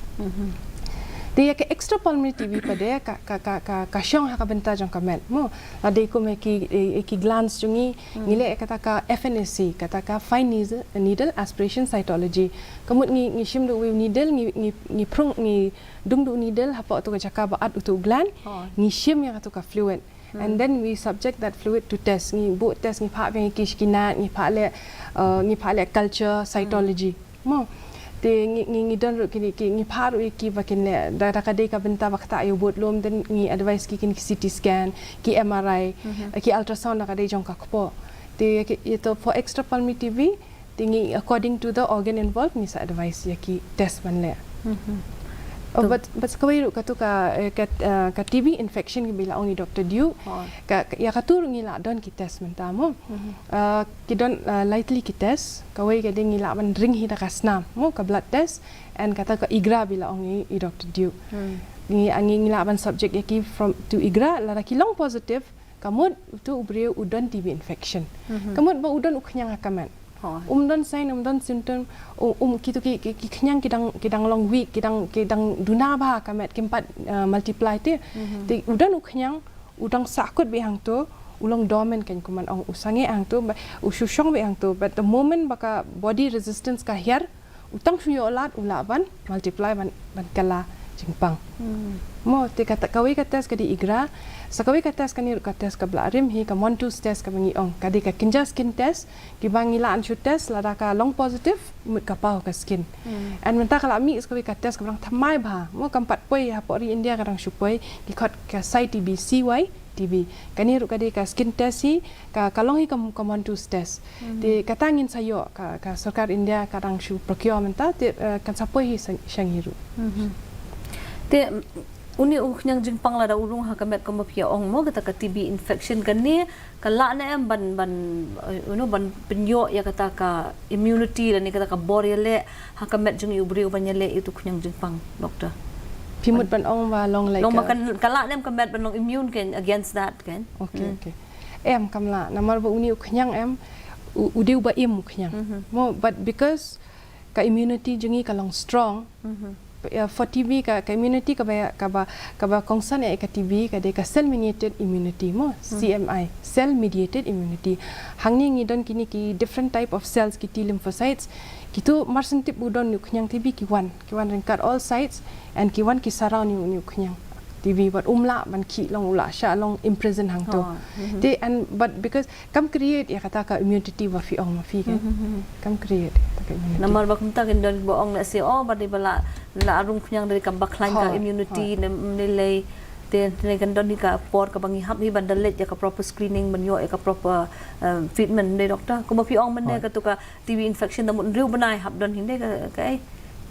Te ïa ka extrapulmonary T B pat de ka ka ka ka ka shong ha ka bynta jong ka met. Mo, la dei kum ïa ki ïa ki glands jong ngi, ngi leh kata ka F N A C, kata ka fine needle, needle aspiration cytology. Ka mut ngi ngi shim da u needle, ngi ngi ngi prung, ngi dung da u needle hapoh tu ka jaka ba at utu u gland, ngi shim ïa katu ka fluid. And then we subject that fluid to test. Ngi buh test, ngi phah biang ïa ki sha ki NAT, ngi phah leh uh, ngi phah leh culture cytology. Mo, te ngi ngi ngi don ruh kine ki, ngi phah ruh ïa ki ba kin leh da da ka dei ka bynta ba ktah ïa u bud lum, then ngi advise ki kine ki C T scan, ki M R I, ki ultrasound da ka dei jong ka kpoh. Te ïa ki ïa to for extrapulmonary T B, te ngi according to the organ involved ngi sa advise ïa ki test ban leh. Oh, but but sa kawei ruh katu ka eh, ka, eh, ka T B infection kiba la ong i Doctor Dew. Ka ka- ïa katu ruh ngi la don ki test mynta mo. Uh, ki don uh, lightly ki test, kawei ka dei ngi la ban ring hi da ka snam mo, ka blood test, and kata ka IGRA ba la ong i, i Doctor Dew. Ngi ngi ngi la ban subject ïa ki from to IGRA, lada ki long positive, ka mut utu u briew u don T B infection. Ka mut ba u don u khñiang ha ka met. Um don sign, um don symptom, um, um kitu ki ki, ki khñiang ki dang ki dang long weak, ki dang ki dang duna bha ha ka met, kim pat uh, multiply te. Te u don u khñiang, u dang sahkut beit hangto, u long dormant kan kumno ong, u sangeh hangto, ba u shu shong beit hangto, but the moment ba ka body resistance ka hiar, u tang shu ïoh lad u lah ban multiply ban ban kylla jingpang. Mo, te kata kawei ka test ka dei IGRA. Sa kawei ka test kane ruh ka test kaba la rim hi, ka Montus test kaba ngi ong, ka dei ka kynja skin test, kiba ngi lah ban shu test lada ka long positive mut ka paw ka skin. And mynta ka la mih sa kawei ka test kaba dang thymmai bha. Mo, kam pat poi hapoh ri India, ka dang shu poi, ki khot ka Cy T B, C Y T B. Kane ruh ka dei ka skin test hi, ka ka long hi ka, ka Montus test. Te kata ngin sa ïoh, ka ka sorkar India ka dang shu procure mynta, te uh, kan sa poi hi sha ngi ruh. Te um, une u khñiang jingpang lada u rung ha ka met kumba phi ong mo, kata ka T B infection, kane ka lah ne em ban ban uh, you know, ban pynïoh ïa kata ka immunity lane kata ka bor ïaleh ha ka met jong u briew ban ïaleh ïa utu u khñiang jingpang, Doctor? Phi mut ban ong ba long like long ba kan ka lah ne em ka met ban long immune kan against that kan? Okay, okay. Em, kam lah, namar ba une u khñiang em u, u dei uba im u khñiang. Mo, but because ka immunity jong ngi ka long strong, uh, for T B ka, ka immunity kaba kaba kaba kongsan ïa ka T B ka dei ka cell mediated immunity mo, C M I, cell mediated immunity. Hangne ngi don kine ki different type of cells, ki T lymphocytes. Kitu mar shen tip u don une u khñiang T B ki wan, ki wan ryngkat all sides, and ki wan ki surround une u khñiang T B, but um lah ban khih long, u lah shah long imprison hangto. Te and but because kam create ïa kata ka immunity ba phi ong ma phi kan. Kam create kata ka immunity. Namar ba kumta kan don ba ong na se, oh, ba dei ba la la rung khñiang dei kaba khlaiñ ka immunity ne, ne lei. Te ne kan don hi ka por kaba ngi hap hi ban da leit ïa ka proper screening, ban ïoh ïa ka proper um, treatment, dei, Doctor? Kumba phi ong mynne, katu ka T B infection da mut hynriew bnai hap don hi, dei ka, ka ei?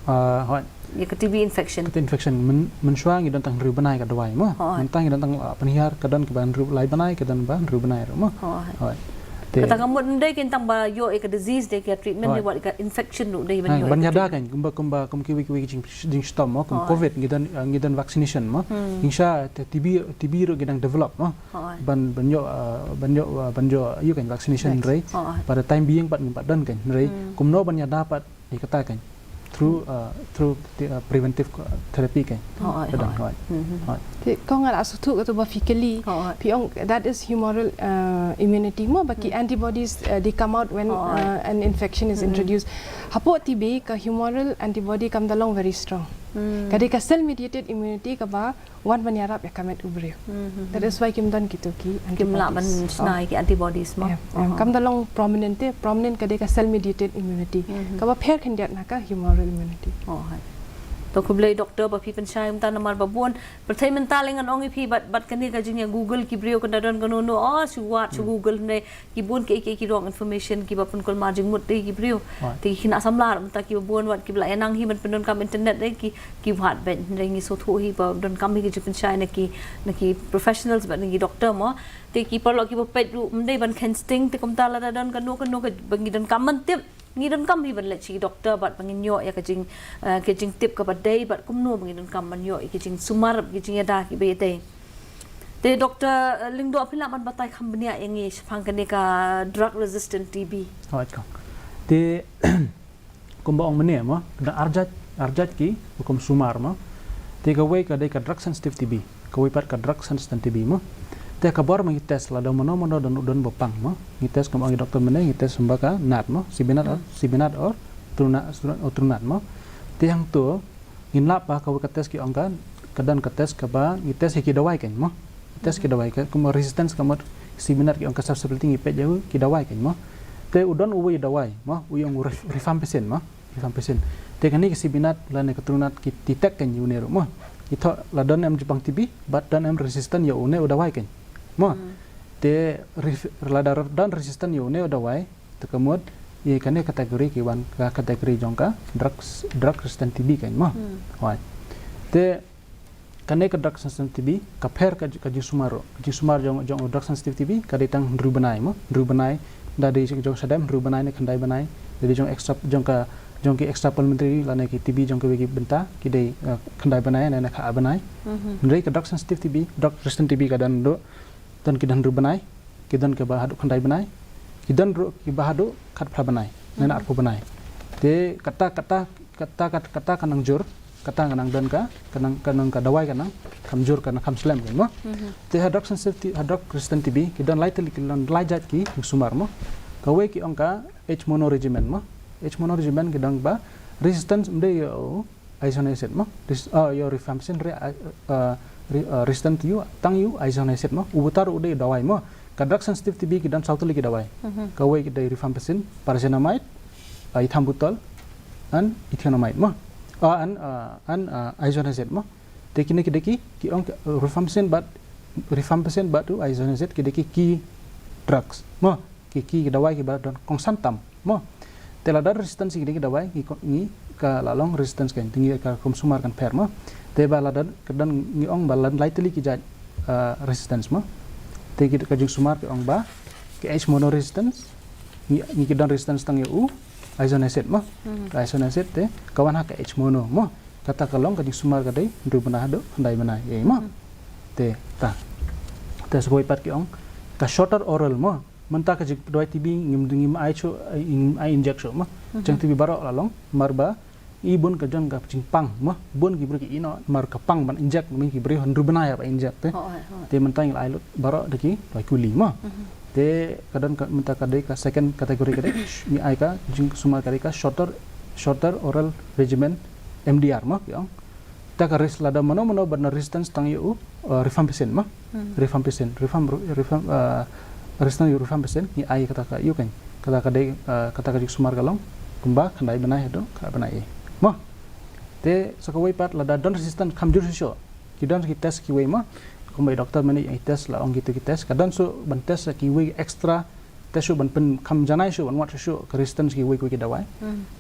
Ah, hooid. Ïa ka T B infection. Kata infection myn, mynshuwa ngi don tang hynriew bnai ka dawai mo. Hooid. Mynta ngi don tang, ah, pynhiar, ka don kiba hynriew lai bnai, ka don ba hynriew bnai ruh mo. Hooid. Hooid. Te kata ka mut ym dei kan tang ba ïoh ïa ka disease, dei ka treatment, dei wat ïa ka infection ruh dei ban ïoh. Ban ïada kan, kumba kumba kum kiwei kiwei ki jing, jingshitom mo, kum covid ngi don, ah, ngi don vaccination mo. Jingshisha te T B, T B ruh ngi dang develop mo. Ban ban ïoh, ah, ban ïoh, ah, ban ïoh ïa kan vaccination, hynrei by the time being pat ngim pat don kan, hynrei kumno ban ïada pat ïa kata kan through, uh, through the, uh, preventive, uh, therapy kan. Hooid, hooid. Te kong, nga la sngewthuh katu ba phi kylli, phi ong that is humoral, uh, immunity mo, ba ki antibodies, uh, they come out when, uh, an infection is introduced. Hapoh T B ka humoral antibody kam da long very strong. Ka dei ka cell mediated immunity kaba wan ban ïarap ïa ka met u briew. That is why kim don kitu ki antibodies. Kim lah ban shna ïa ki antibodies mo. Kam da long prominent te, prominent ka dei ka cell mediated immunity. Kaba pher khyndiat na ka humoral immunity. To khublei doctor ba phi pynshai mynta namar ba bun pyrthei mynta leh ngan ong ïa phi bad bad kane ka jingïa Google ki briew kan da don kano kano, oh, shu wad shu Google ne ki bun ki ki ki wrong information ki ba pynkulmar jingmut de ki briew. Te ki khynnah samla mynta ki ba bun wat ki ba la ïa nang hi ban pyndonkam internet de ki ki wad bad hynrei ngi sngewthuh hi ba donkam hi ki jingpynshai na ki na ki professionals bad na ki doctor mo. Te ki paralok ki ba peit ruh ym dei ban kheiñ sting te kumta lada don kano kano ka ba ngi donkam ban tip. Ngi donkam hi ban leit sha ki doctor bad ba ngin ïoh ïa ka jing, eh, ka jingtip kaba dei bad kumno ba ngi donkam ban ïoh ïa ka jingsumar, ka jingïada kiba ïadei. Te doctor, eh, Lyngdoh, phi lah ban batai kham bniah ïa ngi shaphang kane ka drug resistant T B. Hooid kong. Te kumba ong mynne mo, ka dang arjait, arjait ki hukum sumar mo. Te kawei ka dei ka drug sensitive T B. Kawei pat ka drug resistant T B mo. Te ka bor ma ngi test lada mano mano don don ba pang mo. Ngi test kumba ong ïa doctor mynne, ngi test kumba ka NAT mo, Sibinat or, Sibinat or Trunat, or Trunat mo. Te hangto ngin lap ba kawei ka test ki ong ka, ka don ka test kaba ngi test ïa ki dawai keiñ mo. Test ki dawai ka kumba resistance ka mut Sibinat ki ong ka susceptibility ngi peit ïa ki dawai keiñ mo. Te u don uwei u dawai mo, u ong u rif-, rifampicin mo. Rifampicin. Te kane ka Sibinat lane ka Trunat ki detect keiñ ïa une ruh mo. Ki thoh la don em jubang T B bad don em resistant ïa une u dawai keiñ mo. Te rif-, lada don resistant ïa une u dawai te ka mut ïa kane category ki wan ka category jong ka drugs, drug resistant T B keiñ mo. Hooid. Te kane ka drug sensitive T B ka pher ka, ka jingsumar ruh. Ka jingsumar jong, jong u drug sensitive T B ka dei tang hynriew bnai mo. Hynriew bnai, da dei jong shadem hynriew bnai ne khyndai bnai. Da dei jong extra, jong ka, jong ki extra pulmonary lane ki T B jong kiwei ki bynta ki dei, eh, khyndai bnai ne, ne khatar bnai. Hynrei ka drug sensitive T B, drug resistant T B ka don ruh, don ki don hynriew bnai, ki don kiba haduh khyndai bnai, ki don ruh kiba haduh khatphra bnai ne, ne arphew bnai. Te kata, kata, kata, kata, kata ka nang jur, kata ka nang don ka, ka nang, ka nang ka dawai ka nang kham jur, ka nang kham slem keiñ mo. Te ha drug sensitive, ha drug resistant T B ki don lai tylli, ki don lai jait ki jingsumar mo. Kawei ki ong ka H mono regimen mo. H mono regimen ki don ba resistance ym dei ïa u isoniazid mo. Res-, ah, ïa u rifampicin re, ah, ah, re-, ah, resistant ïa u, tang ïa u isoniazid mo. U buta ruh u dei u dawai mo. Ka drug sensitive T B ki don saw tylli ki dawai. Kawei ki dei rifampicin, pyrazinamide, ah, ethambutol, and ethionamide mo. Ah, and, ah, and, ah, isoniazid mo. Te kine ki dei ki, ki ong ki, uh, rifampicin bad, rifampicin bad u isoniazid ki dei ki key drugs mo. Ki, ki, ki dawai kiba don kongsan tam mo. Te lada resistance ki dei ki dawai ngi ko-, ngi ka la long resistance keiñ, te ngi ka hukum sumar kan pher mo. Te ba lada ka don ngi ong ba la don lai tylli ki jait, uh, resistance mo. Te ki ka jingsumar ki ong ba ki H mono resistance, ngi, ngi ki don resistance tang ïa u isoniazid mo. Ka isoniazid te ka wan ha ka H mono mo. Kata ka long ka jingsumar ka dei hynriew bnai haduh khyndai bnai ïa mo. Te ta. Te sa kawei pat ki ong ka shorter oral mo. Mynta ka jingdawai T B ngim, ngim ai shuh, ngim ai inject shuh mo. Jong T B baroh la long mar ba i bun ka jong ka jingpang mo. Bun ki briew ki ïehnoh mar ka pang ban inject, mynta ki briew hynriew bnai ba inject te. Te mynta ngi la ai lut baroh da ki dawai kuli mo. Te ka don ka, mynta ka dei ka second category ka dei, ngi ai ka jingsumar ka dei ka shorter, shorter oral regimen, M D R mo ki ong. Ta ka res-, lada mano mano ba na resistance tang ïa u, uh, rifampicin mo. Rifampicin, rifam, rifam, uh, resistance ïa u rifampicin ngi ai kata ka ïa u keiñ. Kata ka dei, uh, kata ka jingsumar ka long kumba khyndai bnai haduh khatar bnai ïa mo. Te sa kawei pat lada don resistance kham jur shisha. Ki don ki test kiwei mo. Kumba i doctor mynne i test la ong kito ki test. Ka don shuh ban test kiwei extra, test shuh ban pynkham janai shuh ban wad shuh ka resistance kiwei kiwei ki dawai.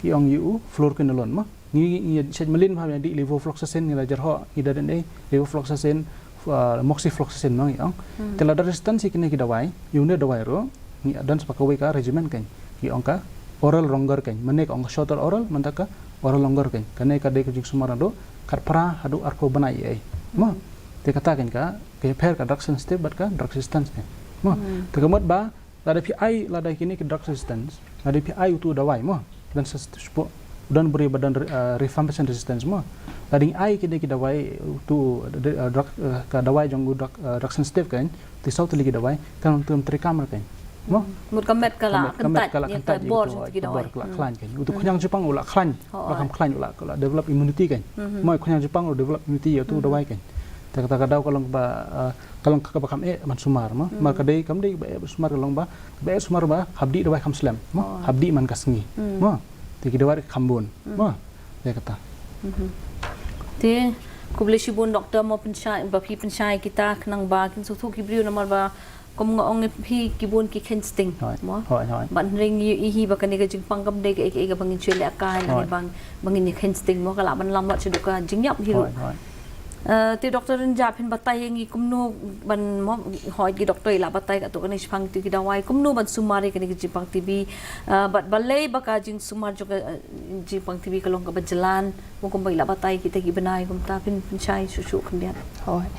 Ki ong ïa u fluoroquinolone mo. Ngi, ngi shet mlien bha ngi dih levofloxacin, ngi da jyrhoh, ngi da dei levofloxacin, uh, moxifloxacin mo ngi ong. Te lada resistance ïa kine ki dawai, ïa une u dawai ruh ngi don sa kawei ka regimen keiñ. Ngi ong ka oral longer keiñ. Mynne ka ong ka shorter oral, mynta ka oral longer keiñ. Kane ka dei ka jingsumar naduh khatphra haduh arphew bnai ïa ei mo. Te kata keiñ ka, ka pher ka drug sensitive bad ka drug resistance keiñ mo. Te ka mut ba lada phi ai, lada kine ki drug resistance, lada phi ai utu u dawai mo. Don sa shuh, don briew ba don, uh, rifampicin resistance mo. Lada ngi ai kine ki dawai utu, uh, drug, uh, ka dawai jong u drug, uh, drug sensitive keiñ, te saw tylli ki dawai kan ym trei kam keiñ mo. Mut ka met ka la, ka met ka la kyntait ïa utu, bor jong ki dawai ka la khlaiñ keiñ. Utu khñiang jipang u la khlaiñ, u la kham khlaiñ, u la, u la develop immunity keiñ. Mo khñiang jipang u develop immunity ïa utu u dawai keiñ. Te kata ka daw ka long ba, uh, ka long kaba kham eh ban sumar mo. Mar ka dei kam dei ba eh ban sumar ka long ba, ba eh sumar ba hap dih dawai kham slem mo. Hap dih man ka sngi mo. Te ki dawai kham bun mo. Te kata. Te, khublei shibun doctor mo, pynshai, ba phi pynshai kita khnang ba kin sngewthuh ki briew namar ba kum nga ong ïa phi ki bun ki kheiñ sting. Hooid, mo? Hooid, hooid. Ban ring ïa hi ba kane ka jingpang kam dei kaei kaei kaba ngin shu leh kai, lane Hooid. bang, ba ngin ïa kheiñ sting mo, ka lah ban lam wat sha ka jingïap hi ruh. Hooid, hooid. Eh, te doctor, ynda phin batai ïa ngi kumno ban mo, hooid ki doctor i la batai katto katne shaphang tu ki dawai, kumno ban sumar ïa kane ka jingpang T B, eh, bad balei ba ka jingsumar jong ka, eh, jingpang T B ka long kaba jlan, mo, kumba i la batai kita ki bnai, kumta phin, phin shai shuh shuh khyndiat. Hooid.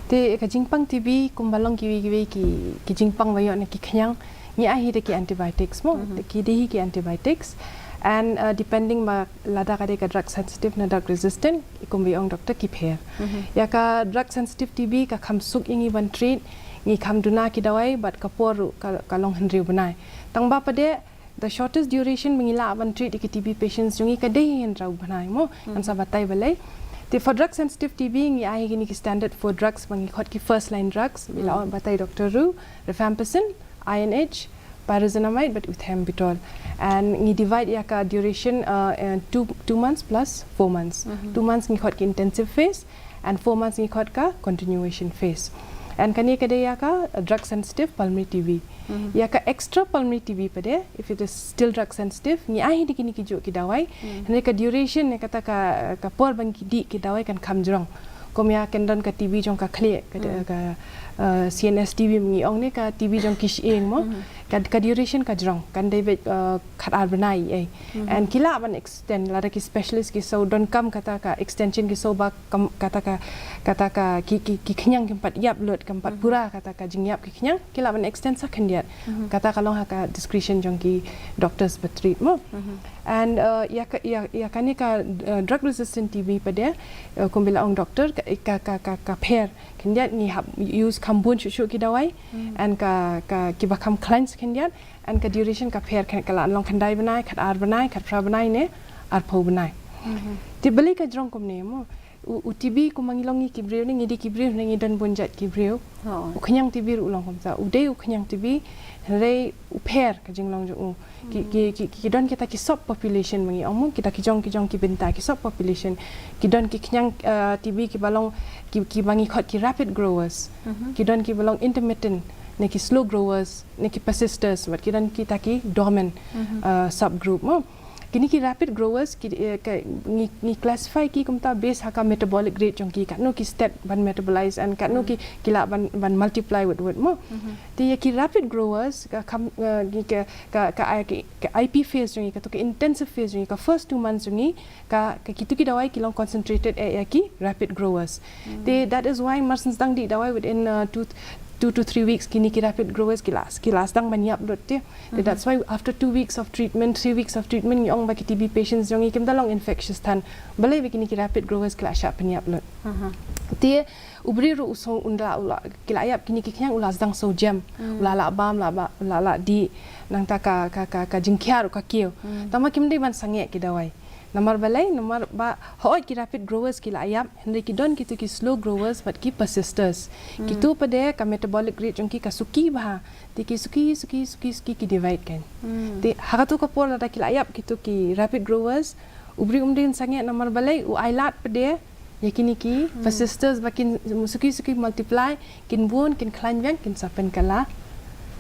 Te ka jingpang T B kumba long kiwei kiwei ki, ki jingpang ba ïoh na ki khñiang, ngi ai hi da ki antibiotics mo, Mhm. da ki dei hi ki antibiotics. And, uh, depending ba lada ka dei ka drug sensitive ne drug resistant, kumba ong doctor, ki pher. Mhm. Ïa ka drug sensitive T B ka kham suk ïa ngi ban treat, ngi kham duna ki dawai, bad ka por ruh ka, ka long hynriew bnai. Tang ba pat de, the shortest duration ba ngi lah ban treat ïa ki T B patients jong ngi ka dei hynriew bnai mo, Mhm. ngan sa batai balei. Te for drug sensitive T B ngi ai kine ki standard four drugs ba ngi khot ki first line drugs, ba la Mhm. batai doctor ruh, rifampicin, I N H, pyrazinamide bad ethambutol. And ngi divide ïa ka duration, uh, uh, two, two months plus four months. Mhm. Two months ngi khot ki intensive phase, and four months ngi khot ka continuation phase. And kane ka dei ïa ka, uh, drug sensitive pulmonary T B. Mhm. Ïa ka extra pulmonary T B pat de, if it is still drug sensitive, ngi ai hi da kine ki juh ki dawai. Mhm. Hynrei ka duration ne kata ka, ka por ba ngi dih ki dawai kan kham jrong. Kum ïa kan don ka T B jong ka khlieh, ka, Mhm. ka, uh, C N S T B ngi ong ne, ka T B jong ki shyieng mo. Mhm. Ka, ka duration ka jrong, kan dei beit, uh, khat ar bnai ei. Mhm. And ki lah ban extend, lada ki specialist ki sngew donkam kata ka extension, ki sngew ba kam, kata ka, kata ka ki, ki, ki khñiang kim pat ïap lut, kim pat Mhm. pura kata ka jingïap ki khñiang, ki lah ban extend sa khyndiat. Mhm. Kata ka long ha ka discretion jong ki doctors ba treat mo. Mhm. And, uh, ïa ka, ïa, ïa kane ka, uh, drug resistant T B pat de, uh, kumba la ong doctor, ka, ka, ka, ka, ka pher khyndiat, ngi hap use kham bun shuh shuh ki dawai, Hmm. and ka, ka, kiba kham khlaiñ khyndiat, and ka duration ka pher, ka, ka lah long khyndai bnai, khat ar bnai, khat phra bnai ne arphew bnai. Mhm. Te balei ka jrong kumne mo? U, u T B kumba ngi long ngi ki briew ne, ngi dei ki briew ne, ngi don bun jait ki briew. Oh. U khñiang T B ruh u long kumta. U dei u khñiang T B, hynrei u pher ka jinglong jong u. Ki, ki, ki, ki don kita ki subpopulation ba ngi ong mo, kita ki jong, ki jong ki bynta ki subpopulation. Ki don ki khñiang, uh, T B kiba long, ki, kiba ngi khot ki rapid growers. Mhm. Ki don kiba long intermittent, ne ki slow growers, ne ki persisters, bad ki don kita ki dormant, Mhm. uh, subgroup mo. Kine ki rapid growers, ki, eh, ka, ngi, ngi classify ki kumta based ha ka metabolic rate jong ki, katno ki stet ban metabolize and katno ki, ki lah ban, ban multiply wut wut mo. Mhm. Te ïa ki rapid growers, ka kham, eh, ngi ka, ka, ka, ka, ka I P phase jong ngi, kato ka intensive phase jong ngi, ka first two months jong ngi, ka, ka kitu ki dawai ki long concentrated ïa, ïa ki rapid growers. Hmm. Te, that is why mar syn sdang dih dawai within, uh, two, two to three weeks kine ki rapid growers ki la, ki la sdang ban ïap lut te. Te, Mhm. that's why after two weeks of treatment, three weeks of treatment, ngi ong ba ki T B patients jong ngi kim da long infectious than. Balei ba kine ki rapid growers ki la shah pynïap lut. Mhm. Te, u briew ruh u sngew un la, u la, ki la ïap kine ki khñiang u la sdang sngew jem. Hmm. U la lah bam, lah ba, u la lah dih, nangta ka, ka, ka, ka jingkhiah ruh ka kiew. Hmm. Tangba kim dei ban sangeh ki dawai. Namar balei, namar ba hooid ki rapid growers ki la ïap, hynrei ki don kitu ki slow growers bad ki persisters. Hmm. Kitu pat de ka metabolic rate jong ki ka suki bha. Te ki suki, suki, suki, suki ki divide kan. Hmm. Te ha katu ka por lada ki la ïap kitu ki rapid growers, u briew um dei sangeh namar balei, u ai lad pat de ïa kine ki Hmm. persisters ba kin suki, suki multiply, kin bun, kin khlaiñ biang, kin sa pynkylla,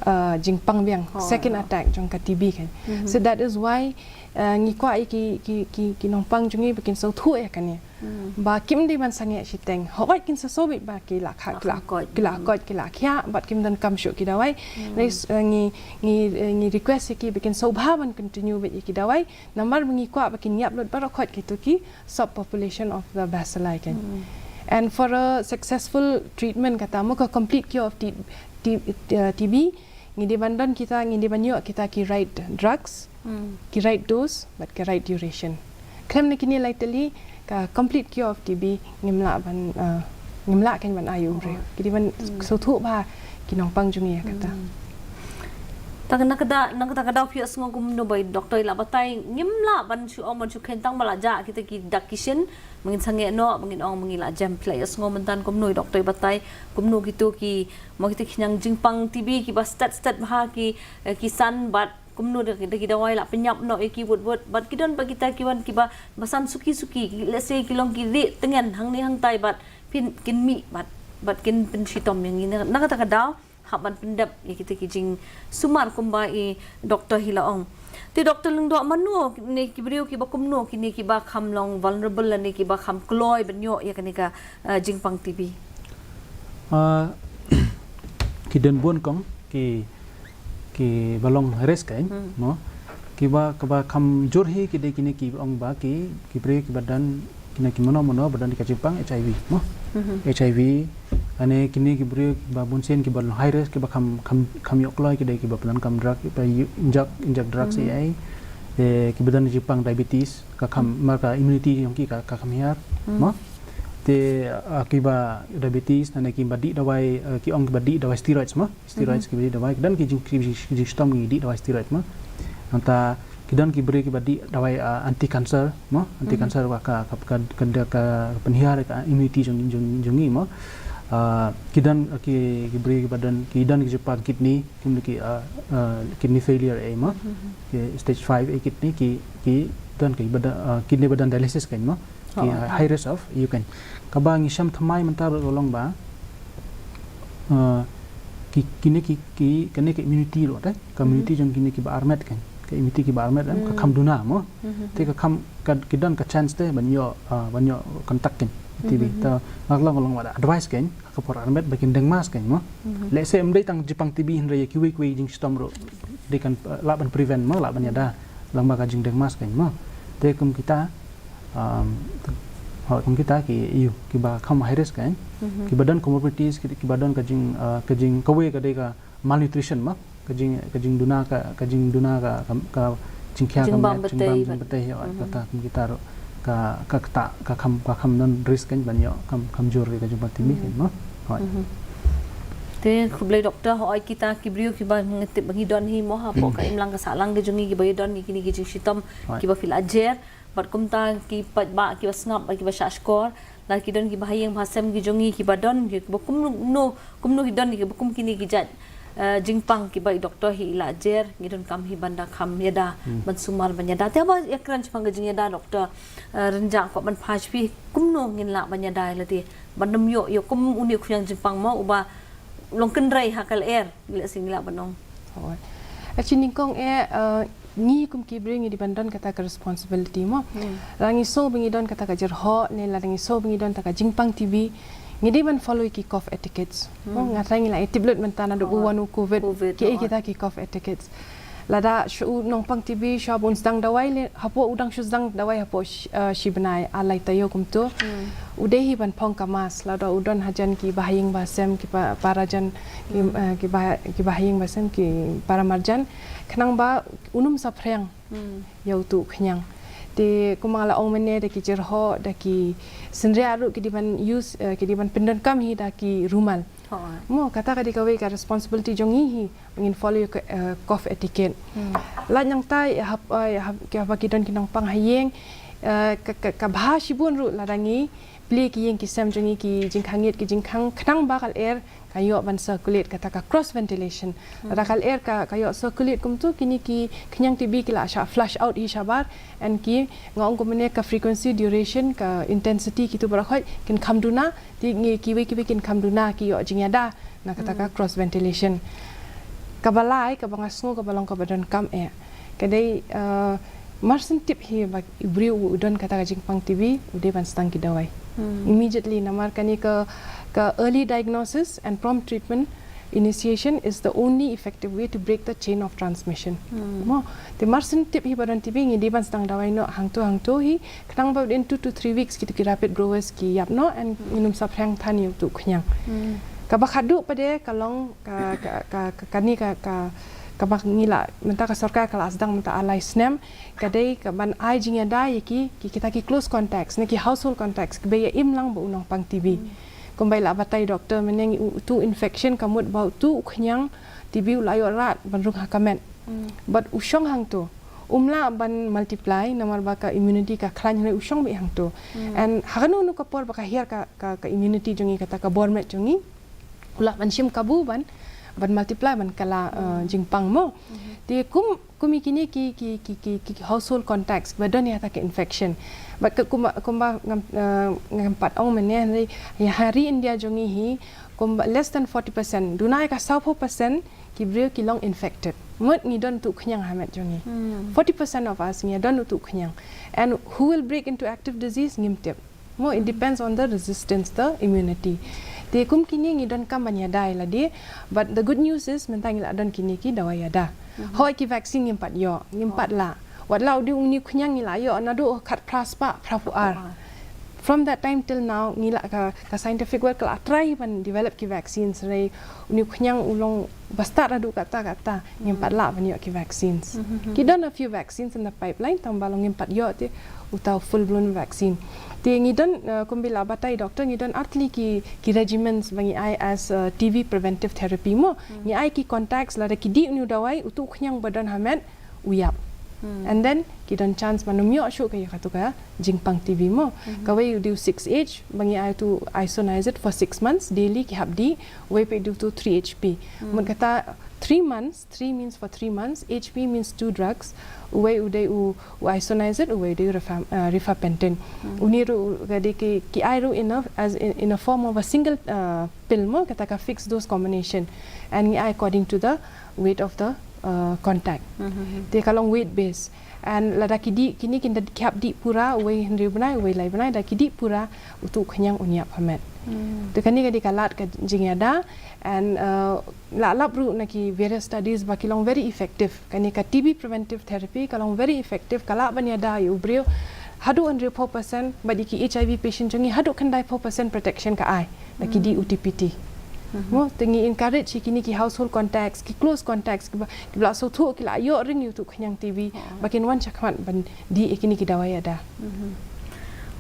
uh, jingpang biang, Oh. second attack jong ka T B kan. Mhm. So that is why, uh, ngi kwah ïa ki, ki, ki, ki nongpang jong ngi ba kin sngewthuh ïa kane. Hmm. Ba kim dei ban sangeh shiteng. Hooid kin sa sngewbha ba ki la kha, Ba ki la, kham koit. ki la Hmm. koit, ki la khiah, bad kim donkam shuh ki dawai. Hmm. Ngi, uh, ngi, ngi, uh, ngi request ïa ki ba kin sngewbha ban continue beit ïa ki dawai. Namar ba ngi kwah ba kin ïap lut baroh khoit kitu ki subpopulation of the bacilli kan. Hmm. And for a successful treatment, kata mo, ka complete cure of T-, T-, uh, T B, ngi dei ban don kita, ngi dei ban ïoh kita ki right drugs, Hmm. ki right dose, bad ki right duration. Khlem na kine lai tylli, ka complete cure of T B ngim lah ban, uh, ngim lah kan ban ai u briew. Oh. Ki dei ban Hmm. sngewthuh bha ki nongpang jong ngi ïa kata. Hmm. Tang na kata, na kata ka daw phi sngew kumno ba i doktor i la batai, ngim lah ban shu ong ban shu kheiñ tang ba la jah kita ki dak ki shin, ba ngin sangeh noh, ba ngin ong ba ngi la jem. Phi la sngew mynta kumno i doktor i batai, kumno kitu ki, mo, kita ki khñiang jingpang T B kiba stet stet bha ki, eh, ki san bad kumno da, da ki dawai la pynïap noh ïa ki wut wut, bad ki don bad kita ki wan kiba basan suki suki, ki, let's say ki long ki rieh tyngen hangne hangtai bad phin kin mih bad, bad kin pynshitom ïa ngi na, na kata ka daw hap ban pyndep ïa kita ki jingsumar kumba i doktor hi la ong. Te Doktor Lyngdoh, mano ne ki briew kiba kumno kine kiba kham long vulnerable lane kiba kham kloi ban ïoh ïa kane ka, eh, jingpang T B? Ah, ki don bun kong ki, kiba long high risk kein, Hmm. mo. Kiba, kiba kham jur hi ki dei kine ki ong ba ki, ki briew kiba don kine ki mano mano ba don ka jingpang H I V, mo. Mhm. H I V, ane kine ki briew kiba bun sien kiba long high risk kiba kham, kham, kham ïoh kloi ki dei kiba pyndonkam drug, kiba ïoh injek, injek drug Mhm. C I. Te kiba don jingpang diabetes, ka kham, Hmm. mar ka immunity jong ki ka, ka kham hiar, Hmm. mo. Te, ah, kiba diabetes, nane kiba dih dawai, ah, ki ong kiba dih dawai steroids, mo. Steroids Mhm. kiba dih dawai, ki don ki jing, ki jing, ki jingshitom ngi dih dawai steroid, mo. Nangta ki don ki briew kiba dih dawai, ah, anti cancer, mo. Anti Mhm. cancer ka, ka, ka, ka, ka, ka pynhiar ka immunity jong, jong, jong ngi, mo. Ah, ki don, ah, ki, ki briew kiba don, ki don ki jingpang kidney, ki, ki, ah, ah, kidney failure, eh, mo. Mhm. Ki stage five, eh, kidney, ki, ki don kiba don, ah, kidney ba don dialysis kein, mo. Ki Oh, high risk of, ïa kein. Kaba ngi sham thymmai mynta ruh ka long ba, eh, ki, kine ki, ki, kane ka immunity ruh te, ka Hmm. immunity jong kine kiba armet kein. Ka immunity kiba armet em, ka Hmm. kham duna, mo. Mhm. Te ka kham, ka, ki don ka chance te ban ïoh, eh, ban ïoh contact kein T B. Mhm. Te nga long, long wat advice kein, ha ka por armet ba kin deng mask kein, mo. Mhm. Let's say ym dei tang jingpang T B hynrei ïa kiwei kiwei jingshitom ruh dei kan, eh, lah ban prevent, mo, lah ban ïada. Lang ba ka jingdeng mask kein, mo. Te kum kita, um, hooid, kum kita ki, ïa, kiba kham high risk kein. Mhm. Kiba don comorbidities, ki, kiba don ka jing, uh, ka jing, kawei ka dei ka malnutrition, mo. Ka jing, ka jingduna ka, ka jingduna ka, ka, ka jingkhia ka Jingbam met, betai jingbam bad. Betai, hooid, Mhm. kata kum kita ruh. Ka, ka, kata, ka kham, ka kham don risk kein ban ïoh, kham, kham jur ïa ka jingpang T B Mhm. kein, mo. Hooid. Mhm. Te khublei doktor, hooid, kita ki briew kiba ngi tip ba ngi don hi, mo, hapoh ka imlang ka sahlang ka jong ngi kiba ïa don ngi kine ki jingshitom Hooid. kiba phi la jer. Bad kumta ki paidbah kiba sngap bad kiba shahshkor, lada ki don kiba ha ïing ba ha sem ki jong ngi kiba don kiba kumno, kumno ki don kiba kum kine ki jait, eh, jingpang kiba i doktor hi i la jer, ngi donkam hi ban da kham ïada, Hmm. ban sumar ban ïada. Te haba ïakren shaphang ka jingïada doktor, eh, Rynjah, kwah ban phai sha phi kumno ngin lah ban ïada ïa lade ban ym ïoh ïa kum une u khñiang jingpang, mo, uba long kynrei ha ka lyer, lehse ngi lah ban ong. Hooid. Actually nyngkong eh, eh, ngi kum ki briew ngi dei ban don kata ka responsibility, mo. Hmm. Lada ngi sngew ba ngi don kata ka jyrhoh ne lada ngi sngew ba ngi don kata ka jingpang T B, ngi dei ban follow ki cough etiquettes. Mo, Hmm. nga trai ngi la ïa tip lut mynta naduh ba Hooid. wan u covid. Covid, Ki ei hooid. kita ki cough etiquettes. Lada shu u nongpang T B shu bun sdang dawai leh, hapoh u dang shu sdang dawai hapoh sh-, eh, shi bnai, ar lai taïew kumto. Hmm. U dei hi ban phong ka mask, lada u don hajan kiba ha ïing ba ha sem, ki pa-, para jan, ki, Hmm. eh, kiba, kiba ha ïing ba ha sem, ki para marjan. Khnang ba un ym saphriang Hmm. ïa utu u khñiang. Te kumba nga la ong mynne da ki jyrhoh, da ki synriah ruh ki dei ban use, eh, ki dei ban pyndonkam hi da ki rumal. Hooid. Mo, kata ka dei kawei ka responsibility jong ngi hi, ngin follow ïa ka, eh, cough etiquette. Hmm. Lait nangta, eh, hap, eh, hap, ki haba ki don ki nongpang ha ïing, eh, ka, ka, ka bha shibun ruh lada ngi plie ki ïing ki sem jong ngi ki jingkhang ïit ki jingkhang khnang ba ka lyer ka ïoh ban circulate, kata ka cross ventilation. Hmm. Lada ka lyer ka, ka ïoh circulate kumto, kine ki khñiang T B ki la shah flush out hi shabar, and ki, nga ong kumne, ka frequency, duration, ka intensity, kitu baroh khoit kin kham duna, te ngi kiwei kiwei kin kham duna, ki ïoh jingïada na kata ka Hmm. cross ventilation. Kaba lai, kaba nga sngew kaba long kaba donkam eh, ka dei, eh, mar shen tip hi ba u briew u don kata ka jingpang T B, u dei ban sdang ki dawai. Hmm. Immediately, namar kane ka, ka early diagnosis and prompt treatment initiation is the only effective way to break the chain of transmission. Hmm. Mo, te mar shen tip hi ba don T B ngi dei ban sdang dawai noh hangto hangto hi, khnang ba within two to three weeks kitu ki rapid growers ki ïap noh and Hmm. ngin ym saphriang than ïa utu u khñiang. Hmm. Kaba khadduh pat de ka long ka, ka, ka, ka, kane ka, ka, kaba ngi la, mynta ka sorkar ka la sdang mynta ar lai snem, ka dei ka ban ai jingïada ïa ki, ki, kita ki close contacts, ne ki household contacts, kiba ïa im lang bad u nongpang T B. Hmm. Kumba i la batai doktor mynne, utu u infection ka mut ba utu u khñiang T B u la ïoh rah ban rung ha ka met. Hmm. Bad u shong hangto. Um lah ban multiply, namar ba ka immunity ka khlaiñ, hynrei u shong beit hangto. Hmm. And ha kano kano ka por ba ka hiar ka, ka, ka immunity jong ngi, kata ka bor met jong ngi, u lah ban shim kabu ban, ban multiply, ban kylla, uh, Hmm. jingpang mo. Hmm. Te kum, kum ïa kine ki, ki, ki, ki, ki household contacts ba don ïa kata ka infection. Bad ka kumba, kumba ngam, eh, ngam pat ong mynne, hynrei ïa ha ri India jong ngi hi, kumba less than forty percent, duna ïa ka sawphew percent ki briew ki long infected. Mut ngi don utu u khñiang ha met jong ngi. Forty percent of us ngi don utu u khñiang. And who will break into active disease, ngim tip. Mo, it depends on the resistance, the immunity. Te kum kine ngi donkam ban ïada ïa lade, but the good news is mynta ngi la don kine ki dawai ïada. Hooid, ki vaccine ngim pat ïoh, ngim pat lah. Wat la u dei une u khñiang ngi la ïoh naduh khatphra spah phraphew ar. From that time till now, ngi la ka, ka scientific world ka la try ban develop ki vaccines, hynrei une u khñiang u long ba stad haduh katta katta, ngim pat lah ban ïoh ki vaccines. Ki don a few vaccines in the pipeline, tangba long ngim pat ïoh te uta u full blown vaccine. Te ngi don, eh, kumba la batai doctor, ngi don artylli ki, ki regimens ba ngi ai as, eh, T B preventive therapy mo. Ngi ai ki contacts, lada ki dih une u dawai, utu u khñiang ba don ha met u ïap. And then ki don chance ban ym ïoh shuh ka ïa katu ka jingpang T B mo. Kawei u dei u six H, ba ngi ai utu isoniazid for six months, daily ki hap dih, uwei pat u dei utu three H P. Mut kata three months, three means for three months, H P means two drugs, uwei u dei u, u isoniazid, uwei u dei u rifa-, uh, rifampicin. Une ruh ka dei ki, ki ai ruh in a, as in, in a form of a single, uh, pill mo, kata ka fixed dose combination. And ngi ai according to the weight of the, uh, contact. Te ka long weight base. And lada ki dih, kine kin da ki hap dih pura, uwei hynriew bnai, uwei lai bnai, da ki dih pura, utu u khñiang un ïap ha met. Te kane ka dei ka lad ka jingïada, and, uh, la lap ruh na ki various studies ba ki long very effective. Kane ka T B preventive therapy ka long very effective, ka lah ban ïada ïa u briew haduh hynriewphew percent, bad ïa ki H I V patient jong ngi haduh khyndaiphew percent protection ka ai. Da ki dih utu T P T. Mo, te ngi encourage ïa kine ki household contacts, ki close contacts, kiba, kiba la sngewthuh, ki la ïoh ring ïa utu u khñiang T B, ba kin wan shakhmat ban dih ïa kine ki dawai ïada.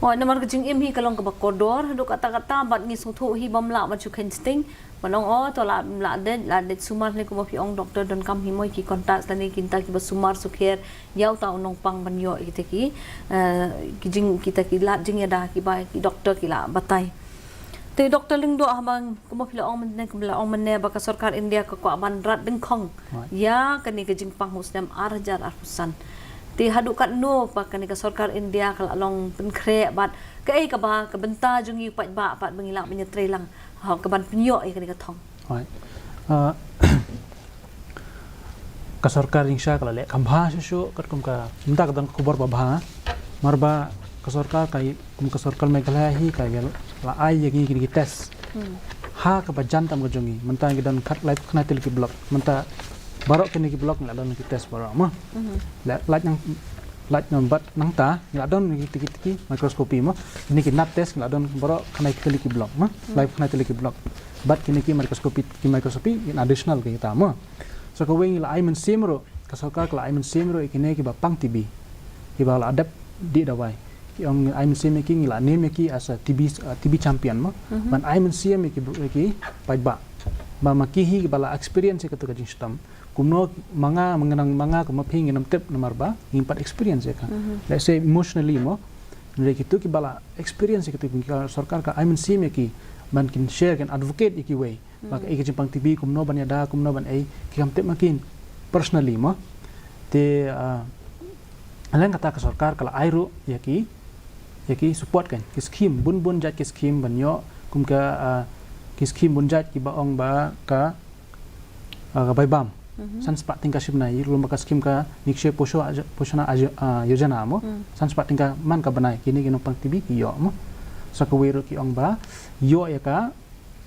Oh, namar ka jingim hi ka long kaba kordor, haduh katta katta, bad ngi sngewthuh hi bym lah ban shu kheiñ sting. Ban ong, oh, to la, la dei, la dei sumar ne kumba phi ong doctor donkam hi mo ïa ki contacts lane ki nta kiba sumar sukher ïa uta u nongpang ban ïoh ïa kita ki, eh, ki jing, kita ki lad jingïada kiba ki doctor ki la batai. Te Doctor Lyngdoh, haba kumba phi la ong mynne, kumba la ong mynne ba ka sorkar India ka kwah ban rat dyngkhong ïa kane ka jingpang ha u snem ar hajar arphew san. Te haduh katno pat kane ka sorkar India ka la long pynkhreh bad kaei kaba ka bynta jong ngi u paidbah pat ba ngi lah ban ïatreilang ha kaban pynïoh ïa kane ka thong. Right. Uh, ka sorkar India ka la leh kham bha shuh shuh, katkum ka, mynta ka don ka khubor ba bha. Namar ba ka sorkar ka, kum ka sorkar Meghalaya hi ka la ai ïa ngi kine ki test ha kaba jan tam ka jong ngi. Mynta ngi don khatlai khyndai tylli ki block. Mynta baroh kine ki block ngi la don ki test baroh mo. La, lait nang, lait nang bad nangta ngi la don ki, ki, ki microscopy mo. Kine ki nat test ngi la don baroh khyndai tylli ki block mo. Lai khyndai tylli ki block. Bad kine ki microscopy, ki microscopy in additional ka ita mo. So kawei ngi la ai mynsiem ruh, ka sorkar ka la ai mynsiem ruh ïa kine kiba pang T B, kiba la dep dih dawai. Ki ong ngi ai mynsiem ïa ki, ngi la name ïa ki as a T B, uh, T B champion mo. Ban ai mynsiem ïa ki, ïa ki paidbah. Ba ma ki hi kiba la experience ïa katu ka jingshitom. Kumno ma nga, ma nga nang, ma nga kum ma phi ngin ym tip namar ba ngim pat experience ïa ka. Let's say emotionally mo. Hynrei kitu kiba la experience ïa katu, ka sorkar ka ai mynsiem ïa ki ban kin share, kin advocate ïa kiwei. Ba ka, ïa ka jingpang T B kumno ban ïada, kumno ban ei, ki kam tip ma ki personally mo. Te, ah, leng kata ka sorkar ka la ai ruh ïa ki, ïa ki support kan, ki scheme, bun bun jait ki scheme ban ïoh, kum ka, ah, ki scheme bun jait kiba ong ba ka, ah, ka bai bam. San spah tyngka shi bnai, ruh ba ka scheme ka Nikshey Posho-, Poshana, ah, Yojana mo. San spah tyngka man ka bnai, kine ki nongpang T B ki ïoh mo. Sa kawei ruh ki ong ba ïoh ïa ka,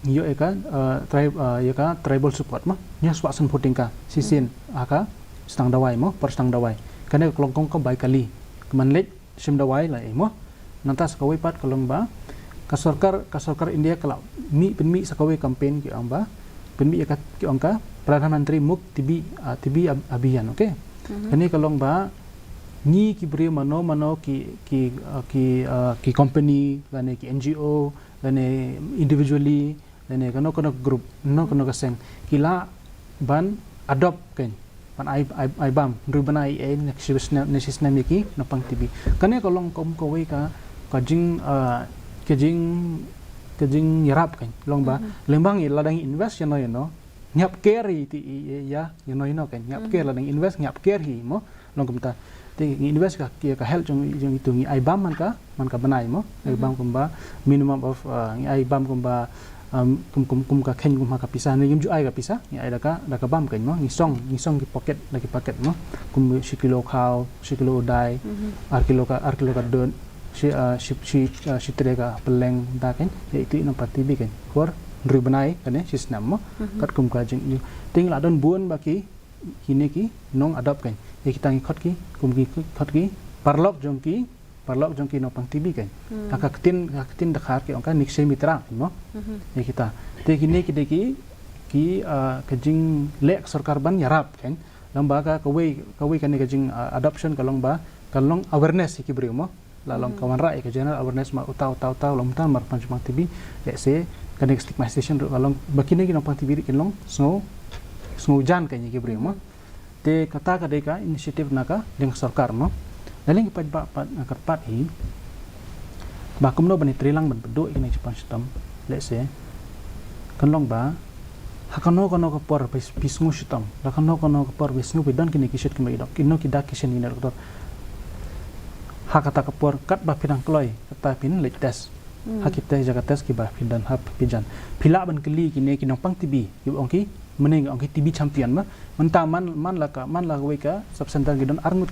ïoh ïa ka, eh, tri-, eh, ïa ka tribal support mo. Hynñiew spah sanphew tyngka shisien ha ka sdang dawai mo, per sdang dawai. Kane ka long kong ka bai kali. Ka man leit shim dawai la ei mo. Nangta sa kawei pat ka long ba ka sorkar, ka sorkar India ka la mih, pynmih sa kawei campaign ki ong ba, pynmih ïa ka, ki ong ka Pradhan Mantri Mukt T B, ah, T B Ab-, Abhiyan, okay. Kane ka long ba ngi ki briew mano mano ki, ki, ah, ki, ah, ki company lane ki N G O lane individually lane kano kano group, kano kano ka seng, ki lah ban adopt kan, ban ai, ai, ai bam, hynriew bnai ei ei, ne shi snem, ne shi snem ïa ki nongpang T B. Kane ka long kum kawei ka, ka jing, ah, ka jing, ka jingïarap kan, long ba lyngba ngi lada ngi invest ïano ïano, ngiap care hi ti i ya, you know, you know kan, ngiap care la nang invest, ngiap care hi mo, long kumta. Te ngi invest ka, ka health jong, jong itu ngi ai bam man ka, man ka bnai mo, ai bam kumba minimum of, uh, ngi ai bam kumba, um, kum, kum, kum ka khein kum ha ka pisa, ne ngim ju ai ka pisa, ngi ai da ka, da ka bam khein mo, ngi song, ngi song ki pocket, da ki pocket mo, kum shi kilo khaw, shi kilo dai, ar kilo ka, ar kilo ka dot, shi, uh, shi, shi, uh, shi tray ka pylleng da khein, ya itu i nongpang T B khein. Kor, hynriew bnai kane, shi snem mo, kat kum ka jing, jing. Te ngi la don bun ba ki, kine ki nong adopt khein. Ya kita ngi khot ki, kum ki khot ki, paralok jong ki, paralok jong ki nongpang T B khein. Ha ka ktien, ha ka ktien Dkhar ki ong ka Nikshay Mitra mo. Ya kita. Te kine ki dei ki, ki, ah, ka jingleh ka sorkar ban ïarap khein. Long ba ka, kawei, kawei kane ka jing, ah, adoption ka long ba, ka long awareness ïa ki briew mo. La long ka wanrah ïa ka general awareness ma uta, uta, uta, long mynta mar pang jong pang T B, let's say, kane ka stigmatization ruh ka long, ba kine ki nongpang T B ruh kin long sngew, sngew jan kane ki briew mo. Te kata ka dei ka initiative na ka liang sorkar mo. Na liang ki paidbah pat nga kyrpad hi, ba kumno ban ïatreilang ban pynduh ïa kine ki jingpang shitom, let's say, kan long ba, ha kano kano ka por phi, phi sngew shitom, ha kano kano ka por phi sngew phi don kine ki shit kumba i dok, kino ki dak ki shin ïa kine doktor. Ha kata ka por katba phi dang kloi, kata phin leit test. Ha ki test, jaka test kiba phi don ha phi jan. Phi lah ban kylli kine ki nongpang T B, ki ong ki, mynne ong ki T B champion mo. Mynta man, man la ka, man la kawei ka sub center ki don arngut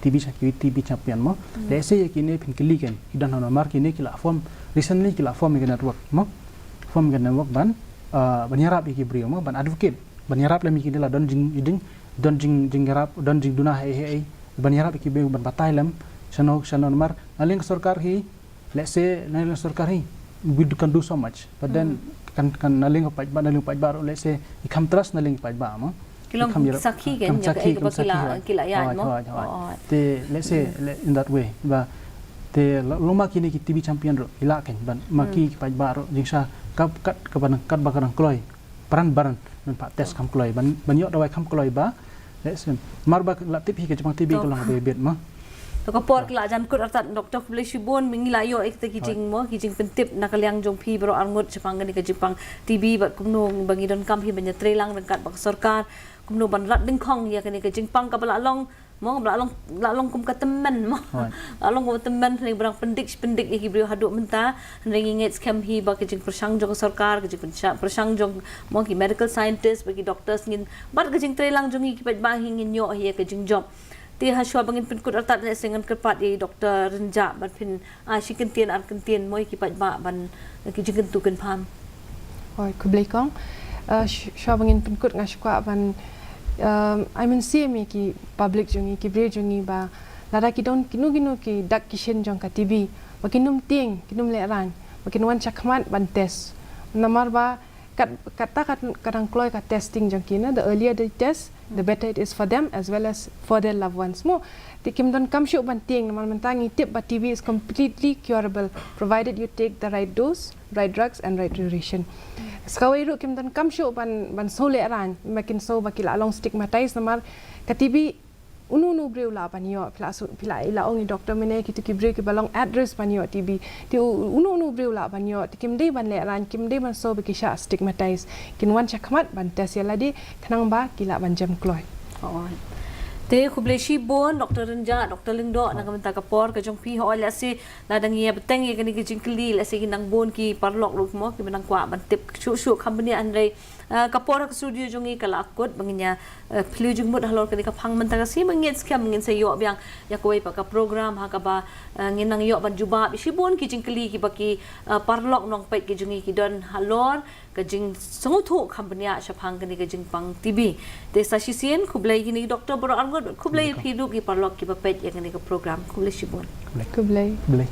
T B cha-, ki T B champion mo. Let's say ïa kine phin kylli khein, ki don ha namar kine ki la form, recently ki la form ïa ka network mo. Form ïa ka network ban, ah, ban ïarap ïa ki briew mo, ban advocate, ban ïarap lem ïa kine la don jing, jing, don jing, jingïarap, don jingduna hei hei hei, ban ïarap ïa ki briew ban batai lem shano, shano namar na liang ka sorkar hi, let's say, na liang ka sorkar hi, we do, can do so much, but then kan, kan na liang ka paidbah, na liang ka paidbah ruh, let's say, i kham trust na liang ka paidbah mo. Ki long sakhi khein, kam ïa sakhi, kaei kaba ki la, ki la ïaid mo. Te let's say, in that way ba, te long ma kine ki T B champion ruh i lah khein ban ma ki, ki paidbah ruh jingshisha kat, kat kaba nang, katba ka dang kloi, pran ban, ban pat test kham kloi, ban, ban ïoh dawai kham kloi ba, let's say, mar ba la tip hi ka jingpang T B ka long beit beit mo. To ka por ki la jan kut artat, Doktor, khublei shibun, ngi la ïoh ïa kita ki jing mo, ki jingpyntip na ka liang jong phi baroh arngut shaphang kane ka jingpang T B bad kumno ba ngi donkam hi ban ïatreilang ryngkat bad ka sorkar, kumno ban rat dyngkhong ïa kane ka jingpang kaba la long mo, kaba la long, la long kum ka tymmen mo. La long kum ka tymmen, hynrei ba dang pyndik shi pyndik ïa ki briew haduh mynta, hynrei ngi ngeit skhem hi ba ka jingpyrshang jong ka sorkar, ka jingpyrshang, pyrshang jong mo ki medical scientist, ba ki doctors ngin, bad ka jingtreilang jong ngi ki paidbah hi ngin ïoh hi ïa ka jingjop. Te ha shuwa ba ngin pynkut artat ne se ngan kyrpad ïa i Doktor Rynjah ban pyn, ah, shi kyntien ar kyntien mo ïa ki paidbah ban, eh, ki jingkyntu kynpham. Hooid, khublei kong. Eh, sh-, shuwa ba ngin pynkut nga shu kwah ban, eh, ai mynsiem ïa ki public jong ngi, ki briew jong ngi ba lada ki don kino kino ki dak ki shin jong ka T B, ba kin ym tieng, kin ym lehraiñ, ba kin wan shakhmat ban test. Namar ba kat, kata kat, ka dang kloi ka testing jong ki, na, the earlier they test, the better it is for them as well as for their loved ones mo. Te kim donkam shuh ban tieng, namar mynta ngi tip ba T B is completely curable provided you take the right dose, right drugs and right duration. Sa kawei ruh kim donkam shuh ban, ban sngew lehraiñ, ba kin sngew ba ki la long stigmatized, namar ka T B uno uno briew lah ban ïoh, phi la su-, phi la, i la ong i doktor mynne, kito ki briew kiba long at risk ban ïoh T B. Te u-, uno uno briew lah ban ïoh, te kim dei ban lehraiñ, kim dei ban sngew ba ki shah stigmatized. Kin wan shakhmat ban test ïa lade, khnang ba ki lah ban jem kloi. Alright. Te khublei shibun Doktor Rynjah, Doktor Lyngdoh, na ka bynta ka por ka jong phi. Hooid, lehse la dang ïa bteng ïa kane ka jingkylli, lehse kin nang bun ki paralok ruh mo kiba nang kwah ban tip shuh shuh kham bniah, hynrei, ah, ka por ha ka studio jong ngi ka la kut, ba ngin ïa, eh, phylliew jingmut halor kane ka phang mynta ka sngi. Ba ngin skhem ngin sa ïoh biang ïa kawei pat ka program ha kaba, eh, ngin nang ïoh ban jubab ïa shibun ki jingkylli kiba ki, eh, paralok nongpeit ki jong ngi ki don halor ka jingsngewthuh kham bniah shaphang kane ka jingpang T B. Te sa shisien, khublei ïa kine ki doktor baroh arngut, khublei ïa phi ruh ki paralok kiba peit ïa kane ka program. Khublei shibun. Khublei. Khublei.